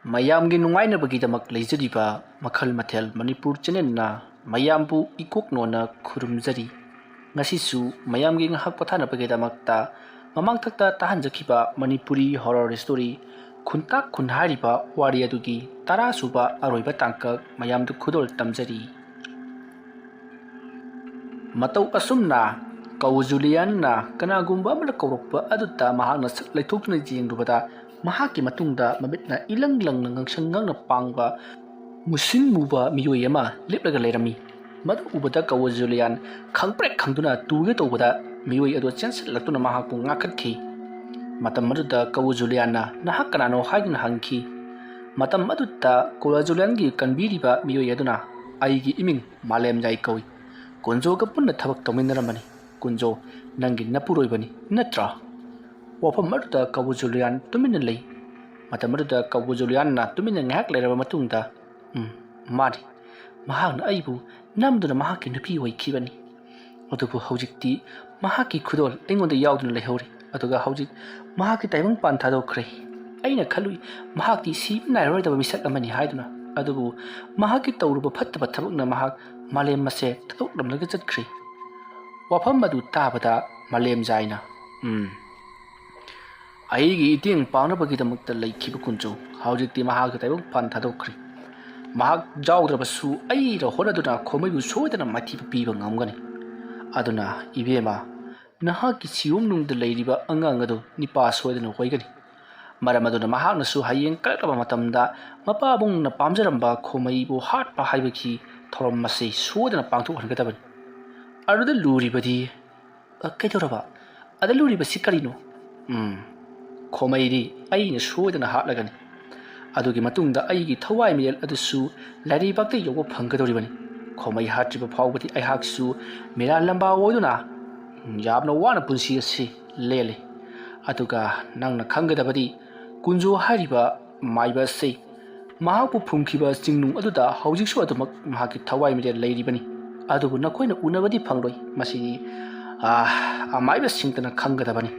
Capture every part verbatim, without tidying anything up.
ꯃꯌꯥꯝꯒꯤ ꯅꯨꯡꯉꯥꯏꯅꯕꯒꯤꯗꯃꯛ ꯂꯩꯖꯔꯤꯕ ꯃꯈꯜ ꯃꯊꯦꯜ ꯃꯅꯤꯄꯨꯔ ꯆꯦꯅꯦꯜꯅ ꯃꯌꯥꯝꯕꯨ ꯏꯀꯣꯛ ꯅꯣꯟꯅ ꯈꯨꯔꯨꯝꯖꯔꯤ꯫ ꯉꯁꯤꯁꯨ ꯃꯌꯥꯝꯒꯤ ꯉꯥꯏꯍꯥꯛ ꯄꯣꯊꯥꯅꯕꯒꯤꯗꯃꯛꯇ ꯃꯃꯥꯡꯊꯛꯇ ꯇꯥꯍꯟꯖꯈꯤꯕ ꯃꯅꯤꯄꯨꯔꯤ ꯍꯣꯔꯔ ꯁ꯭ꯇꯣꯔꯤ ꯈꯨꯟꯇꯥꯛ ꯈꯨꯟ ꯍꯥꯏꯔꯤꯕ ꯋꯥꯔꯤ ꯑꯗꯨꯒꯤ ꯇꯔꯥꯁꯨꯕ ꯑꯔꯣꯏꯕ ꯇꯥꯡꯀꯛ ꯃꯌꯥꯝꯗ ꯈꯨꯗꯣꯜ ꯇꯝꯖꯔꯤ꯫ ꯃꯇꯧ ꯑꯁꯨꯝꯅ ꯀꯧ ꯖꯨꯂꯤꯌꯥꯟꯅ ꯀꯅꯥꯒꯨꯝꯕ ꯑꯃꯅ ꯀꯧꯔꯛꯄ ꯑꯗꯨꯗ ꯃꯍꯥꯛꯅ ꯁꯛ ꯂꯩꯊꯣꯛꯇꯨꯅ ꯌꯦꯡꯂꯨꯕꯗ, ꯃꯍꯥꯛꯀꯤ ꯃꯇꯨꯡꯗ ꯃꯃꯤꯠꯅ ꯏꯂꯪ ꯂꯪꯅ ꯉꯥꯡꯁꯪ ꯉꯥꯡꯅ ꯄꯥꯡꯕ ꯃꯨꯁꯤꯟ ꯃꯨꯕ ꯃꯤꯑꯣꯏ ꯑꯃ ꯂꯦꯞꯂꯒ ꯂꯩꯔꯝꯃꯤ꯫ ꯃꯗꯨ ꯎꯕꯗ ꯀꯧ ꯖꯨꯂꯤꯌꯥꯟ ꯈꯪꯄ꯭ꯔꯦꯛ ꯈꯪꯗꯨꯅ ꯇꯨꯒꯦ ꯇꯧꯕꯗ, ꯃꯤꯑꯣꯏ ꯑꯗꯨ ꯆꯦꯟꯁꯤꯜꯂꯛꯇꯨꯅ ꯃꯍꯥꯛꯄꯨ ꯉꯥꯛꯈꯠꯈꯤ꯫ ꯃꯇꯝ ꯑꯗꯨꯗ ꯀꯧ ꯖꯨꯂꯤꯌꯥꯟꯅ, "ꯅꯍꯥꯛ ꯀꯅꯥꯅꯣ?" ꯍꯥꯏꯗꯨꯅ ꯍꯪꯈꯤ꯫ ꯃꯇꯝ ꯑꯗꯨꯗ ꯀꯧ ꯖꯨꯂꯤꯌꯥꯟꯒꯤ ꯀꯟꯕꯤꯔꯤꯕ ꯃꯤꯑꯣꯏ ꯑꯗꯨꯅ, "ꯑꯩꯒꯤ ꯏꯃꯤꯡ ꯃꯥꯂꯦꯝ ꯌꯥꯏ ꯀꯧꯏ꯫ ꯀꯨꯟꯖꯣꯒ ꯄꯨꯟꯅ ꯊꯕꯛ ꯇꯧꯃꯤꯟꯅꯔꯝꯕꯅꯤ꯫ ꯀꯨꯟꯖꯣ ꯅꯪꯒꯤ ꯅꯄꯨꯔꯣꯏꯕꯅꯤ ꯅꯠꯇ꯭ꯔꯥ?" ꯋꯥꯐꯝ ꯑꯗꯨꯗ ꯀꯧ ꯖꯨꯂꯤꯌꯥꯟ ꯇꯨꯃꯤꯟꯅ ꯂꯩ꯫ ꯃꯇꯝ ꯑꯗꯨꯗ ꯀꯧ ꯖꯨꯂꯤꯌꯥꯟꯅ ꯇꯨꯃꯤꯟꯅ ꯉꯥꯏꯍꯥꯛ ꯂꯩꯔꯕ ꯃꯇꯨꯡꯗ, "ꯎꯝ, ꯃꯥꯅꯤ꯫ ꯃꯍꯥꯛꯅ ꯑꯩꯕꯨ ꯅꯝꯗꯨꯅ ꯃꯍꯥꯛꯀꯤ ꯅꯨꯄꯤ ꯑꯣꯏꯈꯤꯕꯅꯤ꯫ ꯑꯗꯨꯕꯨ ꯍꯧꯖꯤꯛꯇꯤ ꯃꯍꯥꯛꯀꯤ ꯈꯨꯗꯣꯜ ꯑꯩꯉꯣꯟꯗ ꯌꯥꯎꯗꯨꯅ ꯂꯩꯍꯧꯔꯤ꯫ ꯑꯗꯨꯒ ꯍꯧꯖꯤꯛ ꯃꯍꯥꯛꯀꯤ ꯇꯥꯏꯕꯪꯄꯥꯟ ꯊꯥꯗꯣꯛꯈ꯭ꯔꯦ꯫ ꯑꯩꯅ ꯈꯜꯂꯨꯏ ꯃꯍꯥꯛꯇꯤ ꯁꯤꯕ ꯅꯥꯏꯔꯔꯣꯏꯗꯕ ꯃꯤꯁꯛ ꯑꯃꯅꯤ ꯍꯥꯏꯗꯨꯅ꯫ ꯑꯗꯨꯕꯨ ꯃꯍꯥꯛꯀꯤ ꯇꯧꯔꯨꯕ ꯐꯠꯇꯕ ꯊꯕꯛꯅ ꯃꯍꯥꯛ ꯃꯥꯂꯦꯝ ꯑꯁꯦ ꯊꯥꯗꯣꯛꯂꯝꯂꯒ ꯆꯠꯈ꯭ꯔꯦ꯫" ꯋꯥꯐꯝ ꯑꯗꯨ ꯇꯥꯕꯗ ꯃꯥꯂꯦꯝ ꯌꯥꯏꯅ, "ꯎꯝ, ꯑꯩꯒꯤ ꯏꯇꯦꯡ ꯄꯥꯡꯅꯕꯒꯤꯗꯃꯛꯇ ꯂꯩꯈꯤꯕ ꯀꯨꯟꯖꯣ ꯍꯧꯖꯤꯛꯇꯤ ꯃꯍꯥꯛꯀꯤ ꯇꯥꯏꯕꯪꯄꯥꯟ ꯊꯥꯗꯣꯛꯈ꯭ꯔꯦ꯫ ꯃꯍꯥꯛ ꯌꯥꯎꯗ꯭ꯔꯕꯁꯨ ꯑꯩꯅ ꯍꯣꯠꯅꯗꯨꯅ ꯈꯣꯃꯩꯕꯨ ꯁꯣꯏꯗꯅ ꯃꯥꯏꯊꯤꯕ ꯄꯤꯕ ꯉꯝꯒꯅꯤ꯫ ꯑꯗꯨꯅ ꯏꯕꯦꯝꯃ, ꯅꯍꯥꯛꯀꯤ ꯁꯤꯌꯣꯝꯅꯨꯡꯗ ꯂꯩꯔꯤꯕ ꯑꯉꯥꯡ ꯑꯗꯨ ꯅꯤꯄꯥ ꯁꯣꯏꯗꯅ ꯑꯣꯏꯒꯅꯤ꯫ ꯃꯔꯝ ꯑꯗꯨꯅ ꯃꯍꯥꯛꯅꯁꯨ ꯍꯌꯦꯡ ꯀꯜꯂꯛꯂꯕ ꯃꯇꯝꯗ ꯃꯄꯥꯕꯨꯡꯅ ꯄꯥꯝꯖꯔꯝꯕ ꯈꯣꯃꯩꯕꯨ ꯍꯥꯠꯄ ꯍꯥꯏꯕꯒꯤ ꯊꯧꯔꯝ ꯑꯁꯤ ꯁꯣꯏꯗꯅ ꯄꯥꯡꯊꯣꯛꯍꯟꯒꯗꯕꯅꯤ꯫" ꯑꯗꯨꯗ ꯂꯨꯔꯤꯕꯗꯤ, "ꯑ, ꯀꯩꯗꯧꯔꯕ? ꯑꯗ ꯂꯨꯔꯤꯕꯁꯤ ꯀꯔꯤꯅꯣ?" "ꯎꯝ, ꯈꯣꯃꯩꯗꯤ ꯑꯩꯅ ꯁꯣꯏꯗꯅ ꯍꯥꯠꯂꯒꯅꯤ꯫ ꯑꯗꯨꯒꯤ ꯃꯇꯨꯡꯗ ꯑꯩꯒꯤ ꯊꯋꯥꯏ ꯃꯤꯔꯦꯜ ꯑꯗꯨꯁꯨ ꯂꯥꯏꯔꯩꯕꯥꯛꯇ ꯌꯧꯕ ꯐꯪꯒꯗꯧꯔꯤꯕꯅꯤ꯫ ꯈꯣꯃꯩ ꯍꯥꯠꯇ꯭ꯔꯤꯕ ꯐꯥꯎꯕꯗꯤ ꯑꯩꯍꯥꯛꯁꯨ ꯃꯤꯔꯥ ꯂꯝꯕꯥ ꯑꯣꯏꯗꯨꯅ ꯌꯥꯝꯅ ꯋꯥꯅ ꯄꯨꯟꯁꯤ ꯑꯁꯤ ꯂꯦꯜꯂꯤ꯫ ꯑꯗꯨꯒ ꯅꯪꯅ ꯈꯪꯒꯗꯕꯗꯤ, ꯀꯨꯟꯖꯣ ꯍꯥꯏꯔꯤꯕ ꯃꯥꯏꯕ ꯑꯁꯤ ꯃꯍꯥꯛꯄꯨ ꯐꯨꯝꯈꯤꯕ ꯆꯤꯡꯅꯨꯡ ꯑꯗꯨꯗ ꯍꯧꯖꯤꯛꯁꯨ ꯑꯗꯨꯃꯛ ꯃꯍꯥꯛꯀꯤ ꯊꯋꯥꯏ ꯃꯤꯔꯦꯜ ꯂꯩꯔꯤꯕꯅꯤ꯫ ꯑꯗꯨꯕꯨ ꯅꯈꯣꯏꯅ ꯎꯅꯕꯗꯤ ꯐꯪꯂꯣꯏ꯫ ꯃꯁꯤ, ꯑꯥ, ꯑꯃꯥꯏꯕꯁꯤꯡꯇꯅ ꯈꯪꯒꯗꯕꯅꯤ꯫"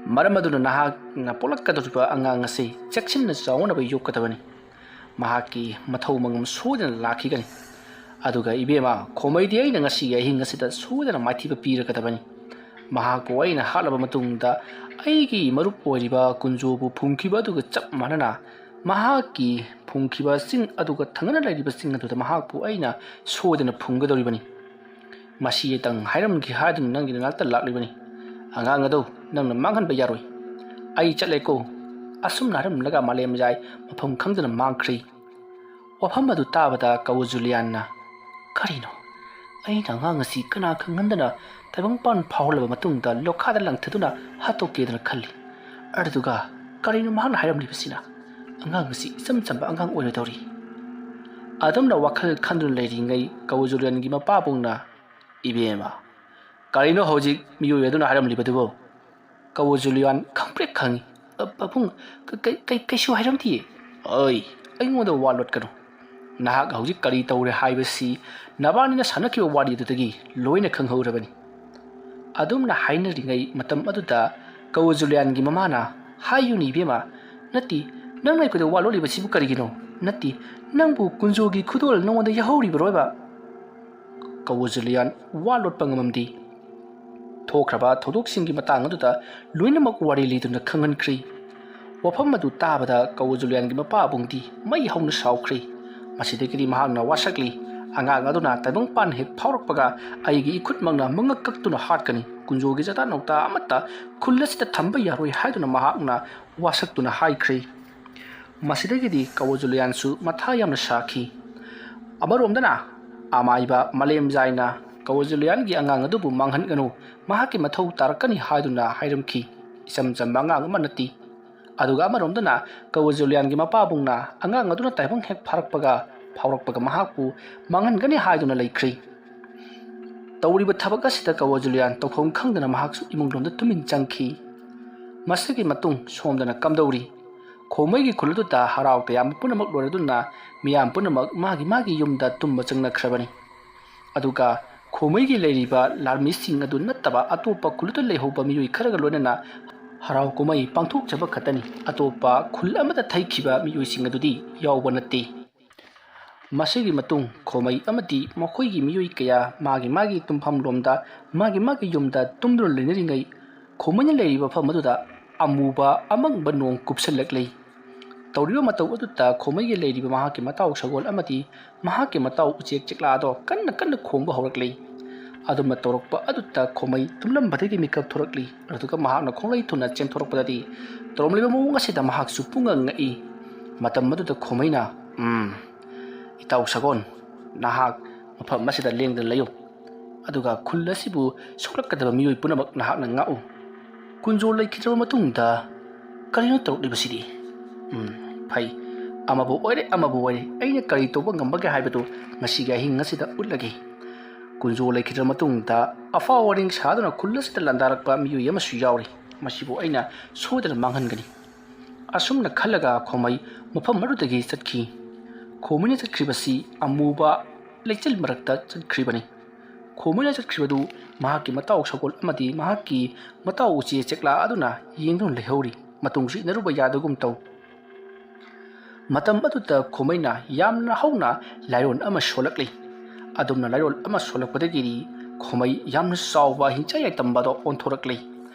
ꯃꯔꯝ ꯑꯗꯨꯅ ꯅꯍꯥꯛꯅ ꯄꯣꯛꯂꯛꯀꯗꯧꯔꯤꯕ ꯑꯉꯥꯡ ꯑꯁꯤ ꯆꯦꯛꯁꯤꯟꯅ ꯆꯥꯎꯅꯕ ꯌꯣꯛꯀꯗꯕꯅꯤ꯫ ꯃꯍꯥꯛꯀꯤ ꯃꯊꯧ ꯃꯉꯝ ꯁꯣꯏꯗꯅ ꯂꯥꯛꯈꯤꯒꯅꯤ꯫ ꯑꯗꯨꯒ ꯏꯕꯦꯝꯃ, ꯈꯣꯃꯩꯗꯤ ꯑꯩꯅ ꯉꯁꯤꯒꯤ ꯑꯍꯤꯡ ꯑꯁꯤꯗ ꯁꯣꯏꯗꯅ ꯃꯥꯏꯊꯤꯕ ꯄꯤꯔꯒꯗꯕꯅꯤ꯫ ꯃꯍꯥꯛꯄꯨ ꯑꯩꯅ ꯍꯥꯠꯂꯕ ꯃꯇꯨꯡꯗ ꯑꯩꯒꯤ ꯃꯔꯨꯞ ꯑꯣꯏꯔꯤꯕ ꯀꯨꯟꯖꯣꯕꯨ ꯐꯨꯝꯈꯤꯕ ꯑꯗꯨꯒ ꯆꯞ ꯃꯥꯟꯅꯅ ꯃꯍꯥꯛꯀꯤ ꯐꯨꯝꯈꯤꯕ ꯆꯤꯡ ꯑꯗꯨꯒ ꯊꯪꯅꯅ ꯂꯩꯔꯤꯕ ꯆꯤꯡ ꯑꯗꯨꯗ ꯃꯍꯥꯛꯄꯨ ꯑꯩꯅ ꯁꯣꯏꯗꯅ ꯐꯨꯝꯒꯗꯧꯔꯤꯕꯅꯤ꯫ ꯃꯁꯤꯇꯪ ꯍꯥꯏꯔꯝꯒꯦ ꯍꯥꯏꯗꯨꯅ ꯅꯪꯒꯤ ꯅꯅꯥꯛꯇ ꯂꯥꯛꯂꯤꯕꯅꯤ꯫ ꯑꯉꯥꯡ ꯑꯗꯨ ꯅꯪꯅ ꯃꯥꯡꯍꯟꯕ ꯌꯥꯔꯣꯏ꯫ ꯑꯩ ꯆꯠꯂꯦꯀꯣ꯫ ꯑꯁꯨꯝꯅ ꯍꯥꯏꯔꯝꯂꯒ ꯃꯥꯂꯦꯝꯖꯥꯏ ꯃꯐꯝ ꯈꯪꯗꯅ ꯃꯥꯡꯈ꯭ꯔꯦ꯫ ꯋꯥꯐꯝ ꯑꯗꯨ ꯇꯥꯕꯗ ꯀꯧ ꯖꯨꯂꯤꯌꯥꯟꯅ, "ꯀꯔꯤꯅꯣ? ꯑꯩꯅ ꯑꯉꯥꯡ ꯑꯁꯤ ꯀꯅꯥ ꯈꯪꯍꯟꯗꯅ ꯇꯥꯏꯕꯪꯄꯥꯟ ꯐꯥꯎꯍꯜꯂꯕ ꯃꯇꯨꯡꯗ ꯂꯣꯈꯥꯗ ꯂꯪꯊꯗꯨꯅ ꯍꯥꯠꯇꯣꯛꯀꯦꯗꯅ ꯈꯜꯂꯤ꯫ ꯑꯗꯨꯒ ꯀꯔꯤꯅꯣ ꯃꯍꯥꯛꯅ ꯍꯥꯏꯔꯝꯂꯤꯕꯁꯤꯅ? ꯑꯉꯥꯡ ꯑꯁꯤ ꯏꯆꯝ ꯆꯝꯕ ꯑꯉꯥꯡ ꯑꯣꯏꯔꯣꯏꯗꯧꯔꯤ"꯫ ꯑꯗꯨꯝꯅ ꯋꯥꯈꯜ ꯈꯟꯗꯨꯅ ꯂꯩꯔꯤꯉꯩ ꯀꯧ ꯖꯨꯂꯤꯌꯥꯟꯒꯤ ꯃꯄꯥꯕꯨꯡꯅ, "ꯏꯕꯦꯝꯃ, ꯀꯔꯤꯅꯣ ꯍꯧꯖꯤꯛ ꯃꯤꯑꯣꯏ ꯑꯗꯨꯅ ꯍꯥꯏꯔꯝꯂꯤꯕꯗꯨꯕꯨ?" ꯀꯧ ꯖꯨꯂꯤꯌꯥꯟ ꯈꯪꯄ꯭ꯔꯦꯛ ꯈꯪꯉꯤ꯫ "ꯑ, ꯄꯥꯕꯨꯡ, ꯀ-, ꯀ-, ꯀ-, ꯀꯩꯁꯨ ꯍꯥꯏꯔꯝꯗꯤꯌꯦ꯫" "ꯑꯩ, ꯑꯩꯉꯣꯟꯗ ꯋꯥ ꯂꯣꯠꯀꯅꯨ꯫ ꯅꯍꯥꯛ ꯍꯧꯖꯤꯛ ꯀꯔꯤ ꯇꯧꯔꯦ ꯍꯥꯏꯕꯁꯤ ꯅꯕꯥꯅꯤꯅ ꯁꯥꯟꯅꯈꯤꯕ ꯋꯥꯔꯤ ꯑꯗꯨꯗꯒꯤ ꯂꯣꯏꯅ ꯈꯪꯍꯧꯔꯕꯅꯤ"꯫ ꯑꯗꯨꯝꯅ ꯍꯥꯏꯅꯔꯤꯉꯩ ꯃꯇꯝ ꯑꯗꯨꯗ ꯀꯧ ꯖꯨꯂꯤꯌꯥꯟꯒꯤ ꯃꯃꯥꯅ, "ꯍꯥꯏꯌꯨꯅꯤ ꯏꯕꯦꯝꯃ, ꯅꯠꯇꯦ, ꯅꯪꯅ ꯑꯩꯈꯣꯏꯗ ꯋꯥ ꯂꯣꯠꯂꯤꯕꯁꯤꯕꯨ ꯀꯔꯤꯒꯤꯅꯣ? ꯅꯠꯇꯦ, ꯅꯪꯕꯨ ꯀꯨꯟꯖꯣꯒꯤ ꯈꯨꯗꯣꯜ ꯅꯉꯣꯟꯗ ꯌꯥꯍꯧꯔꯤꯕꯔꯣꯏꯕ?" ꯀꯧ ꯖꯨꯂꯤꯌꯥꯟ ꯋꯥ ꯂꯣꯠꯄ ꯉꯝꯃꯝꯗꯦ꯫ ꯊꯣꯛꯈ꯭ꯔꯕ ꯊꯧꯗꯣꯛꯁꯤꯡꯒꯤ ꯃꯇꯥꯡ ꯑꯗꯨꯗ ꯂꯣꯏꯅꯃꯛ ꯋꯥꯔꯤ ꯂꯤꯗꯨꯅ ꯈꯪꯍꯟꯈ꯭ꯔꯤ꯫ ꯋꯥꯐꯝ ꯑꯗꯨ ꯇꯥꯕꯗ ꯀꯧ ꯖꯨꯂꯤꯌꯥꯟꯒꯤ ꯃꯄꯥꯕꯨꯡꯗꯤ ꯃꯩ ꯍꯧꯅ ꯁꯥꯎꯈ꯭ꯔꯤ꯫ ꯃꯁꯤꯗꯒꯤꯗꯤ ꯃꯍꯥꯛꯅ ꯋꯥꯁꯛꯂꯤ, "ꯑꯉꯥꯡ ꯑꯗꯨꯅ ꯇꯥꯏꯕꯪꯄꯥꯟ ꯍꯦꯛ ꯐꯥꯎꯔꯛꯄꯒ ꯑꯩꯒꯤ ꯏꯈꯨꯠꯃꯛꯅ ꯃꯉꯛ ꯀꯛꯇꯨꯅ ꯍꯥꯠꯀꯅꯤ꯫ ꯀꯨꯟꯖꯣꯒꯤ ꯆꯥꯗꯥ ꯅꯧꯇꯥ ꯑꯃꯠꯇ ꯈꯨꯜ ꯑꯁꯤꯗ ꯊꯝꯕ ꯌꯥꯔꯣꯏ" ꯍꯥꯏꯗꯨꯅ ꯃꯍꯥꯛꯅ ꯋꯥꯁꯛꯇꯨꯅ ꯍꯥꯏꯈ꯭ꯔꯤ꯫ ꯃꯁꯤꯗꯒꯤꯗꯤ ꯀꯧ ꯖꯨꯂꯤꯌꯥꯟꯁꯨ ꯃꯊꯥ ꯌꯥꯝꯅ ꯁꯥꯈꯤ꯫ ꯑꯃꯔꯣꯝꯗꯅ ꯑꯃꯥꯏꯕ ꯃꯥꯂꯦꯝꯖꯥꯏꯅ ꯀꯧ ꯖꯨꯂꯤꯌꯥꯟꯒꯤ ꯑꯉꯥꯡ ꯑꯗꯨꯕꯨ ꯃꯥꯡꯍꯟꯒꯅꯨ, ꯃꯍꯥꯛꯀꯤ ꯃꯊꯧ ꯇꯥꯔꯛꯀꯅꯤ ꯍꯥꯏꯗꯨꯅ ꯍꯥꯏꯔꯝꯈꯤ꯫ ꯏꯆꯝ ꯆꯝꯕ ꯑꯉꯥꯡ ꯑꯃ ꯅꯠꯇꯦ꯫ ꯑꯗꯨꯒ ꯑꯃꯔꯣꯝꯗꯅ ꯀꯧ ꯖꯨꯂꯤꯌꯥꯟꯒꯤ ꯃꯄꯥꯕꯨꯡꯅ ꯑꯉꯥꯡ ꯑꯗꯨꯅ ꯇꯥꯏꯕꯪ ꯍꯦꯛ ꯐꯥꯔꯛꯄꯒ, ꯐꯥꯎꯔꯛꯄꯒ ꯃꯍꯥꯛꯄꯨ ꯃꯥꯡꯍꯟꯒꯅꯤ ꯍꯥꯏꯗꯨꯅ ꯂꯩꯈ꯭ꯔꯤ꯫ ꯇꯧꯔꯤꯕ ꯊꯕꯛ ꯑꯁꯤꯗ ꯀꯧ ꯖꯨꯂꯤꯌꯥꯟ ꯇꯧꯐꯝ ꯈꯪꯗꯅ ꯃꯍꯥꯛꯁꯨ ꯏꯃꯨꯡꯂꯣꯝꯗ ꯇꯨꯃꯤꯟ ꯆꯪꯈꯤ꯫ ꯃꯁꯤꯒꯤ ꯃꯇꯨꯡ ꯁꯣꯝꯗꯅ ꯀꯝꯗꯧꯔꯤ? ꯈꯣꯃꯩꯒꯤ ꯈꯨꯜ ꯑꯗꯨꯗ ꯍꯔꯥꯎ ꯇꯌꯥꯝꯕ ꯄꯨꯝꯅꯃꯛ ꯂꯣꯏꯔꯗꯨꯅ ꯃꯤꯌꯥꯝ ꯄꯨꯝꯅꯃꯛ ꯃꯥꯒꯤ ꯃꯥꯒꯤ ꯌꯨꯝꯗ ꯇꯨꯝꯕ ꯆꯪꯅꯈ꯭ꯔꯕꯅꯤ꯫ ꯑꯗꯨꯒ ꯈꯣꯃꯩꯒꯤ ꯂꯩꯔꯤꯕ ꯂꯥꯟꯃꯤꯁꯤꯡ ꯑꯗꯨ ꯅꯠꯇꯕ ꯑꯇꯣꯞꯄ ꯈꯨꯜ ꯑꯗꯨꯗ ꯂꯩꯍꯧꯕ ꯃꯤꯑꯣꯏ ꯈꯔꯒ ꯂꯣꯏꯅꯅ ꯍꯔꯥꯎ ꯀꯨꯝꯍꯩ ꯄꯥꯡꯊꯣꯛꯆꯕ ꯈꯛꯇꯅꯤ꯫ ꯑꯇꯣꯞꯄ ꯈꯨꯜ ꯑꯃꯗ ꯊꯩꯈꯤꯕ ꯃꯤꯑꯣꯏꯁꯤꯡ ꯑꯗꯨꯗꯤ ꯌꯥꯎꯕ ꯅꯠꯇꯦ꯫ ꯃꯁꯤꯒꯤ ꯃꯇꯨꯡ ꯈꯣꯃꯩ ꯑꯃꯗꯤ ꯃꯈꯣꯏꯒꯤ ꯃꯤꯑꯣꯏ ꯀꯌꯥ ꯃꯥꯒꯤ ꯃꯥꯒꯤ ꯇꯨꯝꯐꯝ ꯂꯣꯝꯗ, ꯃꯥꯒꯤ ꯃꯥꯒꯤ ꯌꯨꯝꯗ ꯇꯨꯝꯗꯨꯅ ꯂꯩꯅꯔꯤꯉꯩ, ꯈꯣꯃꯩꯅ ꯂꯩꯔꯤꯕ ꯃꯐꯝ ꯑꯗꯨꯗ ꯑꯃꯨꯕ ꯑꯃꯪꯕ ꯅꯣꯡ ꯀꯨꯞꯁꯤꯜꯂꯛꯂꯤ꯫ ꯇꯧꯔꯤꯕ ꯃꯇꯧ ꯑꯗꯨꯗ ꯈꯣꯃꯩꯒꯤ ꯂꯩꯔꯤꯕ ꯃꯍꯥꯛꯀꯤ ꯃꯇꯥꯎ ꯁꯒꯣꯜ ꯑꯃꯗꯤ ꯃꯍꯥꯛꯀꯤ ꯃꯇꯥꯎ ꯎꯆꯦꯛ ꯆꯦꯛꯂꯥ ꯑꯗꯣ ꯀꯟꯅ ꯀꯟꯅ ꯈꯣꯡꯕ ꯍꯧꯔꯛꯂꯤ꯫ ꯑꯗꯨꯝꯅ ꯇꯧꯔꯛꯄ ꯑꯗꯨꯗ ꯈꯣꯃꯩ ꯇꯨꯝꯂꯝꯕꯗꯒꯤ ꯃꯤꯀꯞ ꯊꯣꯔꯛꯂꯤ꯫ ꯑꯗꯨꯒ ꯃꯍꯥꯛꯅ ꯈꯣꯡꯂꯩ ꯊꯨꯅ ꯆꯦꯟꯊꯣꯔꯛꯄꯗꯗꯤ ꯇꯧꯔꯝꯂꯤꯕ ꯃꯑꯣꯡ ꯑꯁꯤꯗ ꯃꯍꯥꯛꯁꯨ ꯄꯨꯡꯉꯛ ꯉꯛꯏ꯫ ꯃꯇꯝ ꯑꯗꯨꯗ ꯈꯣꯃꯩꯅ, "ꯎꯝ, ꯏꯇꯥꯎ ꯁꯒꯣꯜ, ꯅꯍꯥꯛ ꯃꯐꯝ ꯑꯁꯤꯗ ꯂꯦꯡꯗꯅ ꯂꯩꯌꯨ, ꯑꯗꯨꯒ ꯈꯨꯜ ꯑꯁꯤꯕꯨ ꯁꯣꯛꯂꯛꯀꯗꯕ ꯃꯤꯑꯣꯏ ꯄꯨꯝꯅꯃꯛ ꯅꯍꯥꯛꯅ ꯉꯥꯛꯎ꯫ ꯀꯨꯟꯖꯣ ꯂꯩꯈꯤꯗ꯭ꯔꯕ ꯃꯇꯨꯡꯗ ꯀꯔꯤꯅꯣ ꯇꯧꯔꯛꯂꯤꯕꯁꯤꯗꯤ? ꯎꯝ, ꯐꯩ, ꯑꯃꯕꯨ ꯑꯣꯏꯔꯦ, ꯑꯃꯕꯨ ꯑꯣꯏꯔꯦ, ꯑꯩꯅ ꯀꯔꯤ ꯇꯧꯕ ꯉꯝꯕꯒꯦ ꯍꯥꯏꯕꯗꯨ ꯉꯁꯤꯒꯤ ꯑꯍꯤꯡ ꯑꯁꯤꯗ ꯎꯠꯂꯒꯦ꯫" ꯀꯨꯟꯖꯣ ꯂꯩꯈꯤꯗ꯭ꯔꯕ ꯃꯇꯨꯡꯗ ꯑꯐꯥꯎ ꯑꯔꯤꯡ ꯁꯥꯗꯨꯅ ꯈꯨꯜ ꯑꯁꯤꯗ ꯂꯥꯟꯗꯥꯔꯛꯄ ꯃꯤꯑꯣꯏ ꯑꯃꯁꯨ ꯌꯥꯎꯔꯤ꯫ ꯃꯁꯤꯕꯨ ꯑꯩꯅ ꯁꯣꯏꯗꯅ ꯃꯥꯡꯍꯟꯒꯅꯤ꯫ ꯑꯁꯨꯝꯅ ꯈꯜꯂꯒ ꯈꯣꯃꯩ ꯃꯐꯝ ꯑꯗꯨꯗꯒꯤ ꯆꯠꯈꯤ꯫ ꯈꯣꯃꯩꯅ ꯆꯠꯈ꯭ꯔꯤꯕꯁꯤ ꯑꯃꯨꯕ ꯂꯩꯆꯤꯜ ꯃꯔꯛꯇ ꯆꯠꯈ꯭ꯔꯤꯕꯅꯤ꯫ ꯈꯣꯃꯩꯅ ꯆꯠꯈ꯭ꯔꯤꯕꯗꯨ ꯃꯍꯥꯛꯀꯤ ꯃꯇꯥꯎ ꯁꯒꯣꯜ ꯑꯃꯗꯤ ꯃꯍꯥꯛꯀꯤ ꯃꯇꯥꯎ ꯎꯆꯦ ꯆꯦꯛꯂꯥ ꯑꯗꯨꯅ ꯌꯦꯡꯗꯨꯅ ꯂꯩꯍꯧꯔꯤ꯫ ꯃꯇꯨꯡꯁꯨ ꯏꯟꯅꯔꯨꯕ ꯌꯥꯗꯒꯨꯝ ꯇꯧ꯫ ꯃꯇꯝ ꯑꯗꯨꯗ ꯈꯣꯃꯩꯅ ꯌꯥꯝꯅ ꯍꯧꯅ ꯂꯥꯏꯔꯣꯟ ꯑꯃ ꯁꯣꯜꯂꯛꯂꯤ꯫ ꯑꯗꯨꯝꯅ ꯂꯥꯏꯔꯣꯟ ꯑꯃ ꯁꯣꯜꯂꯛꯄꯗꯒꯤꯗꯤ ꯈꯣꯃꯩ ꯌꯥꯝꯅ ꯆꯥꯎꯕ ꯍꯤꯡꯆꯥꯏ ꯌꯥꯏꯇꯝꯕ ꯑꯗꯣ ꯑꯣꯟꯊꯣꯔꯛꯂꯤ꯫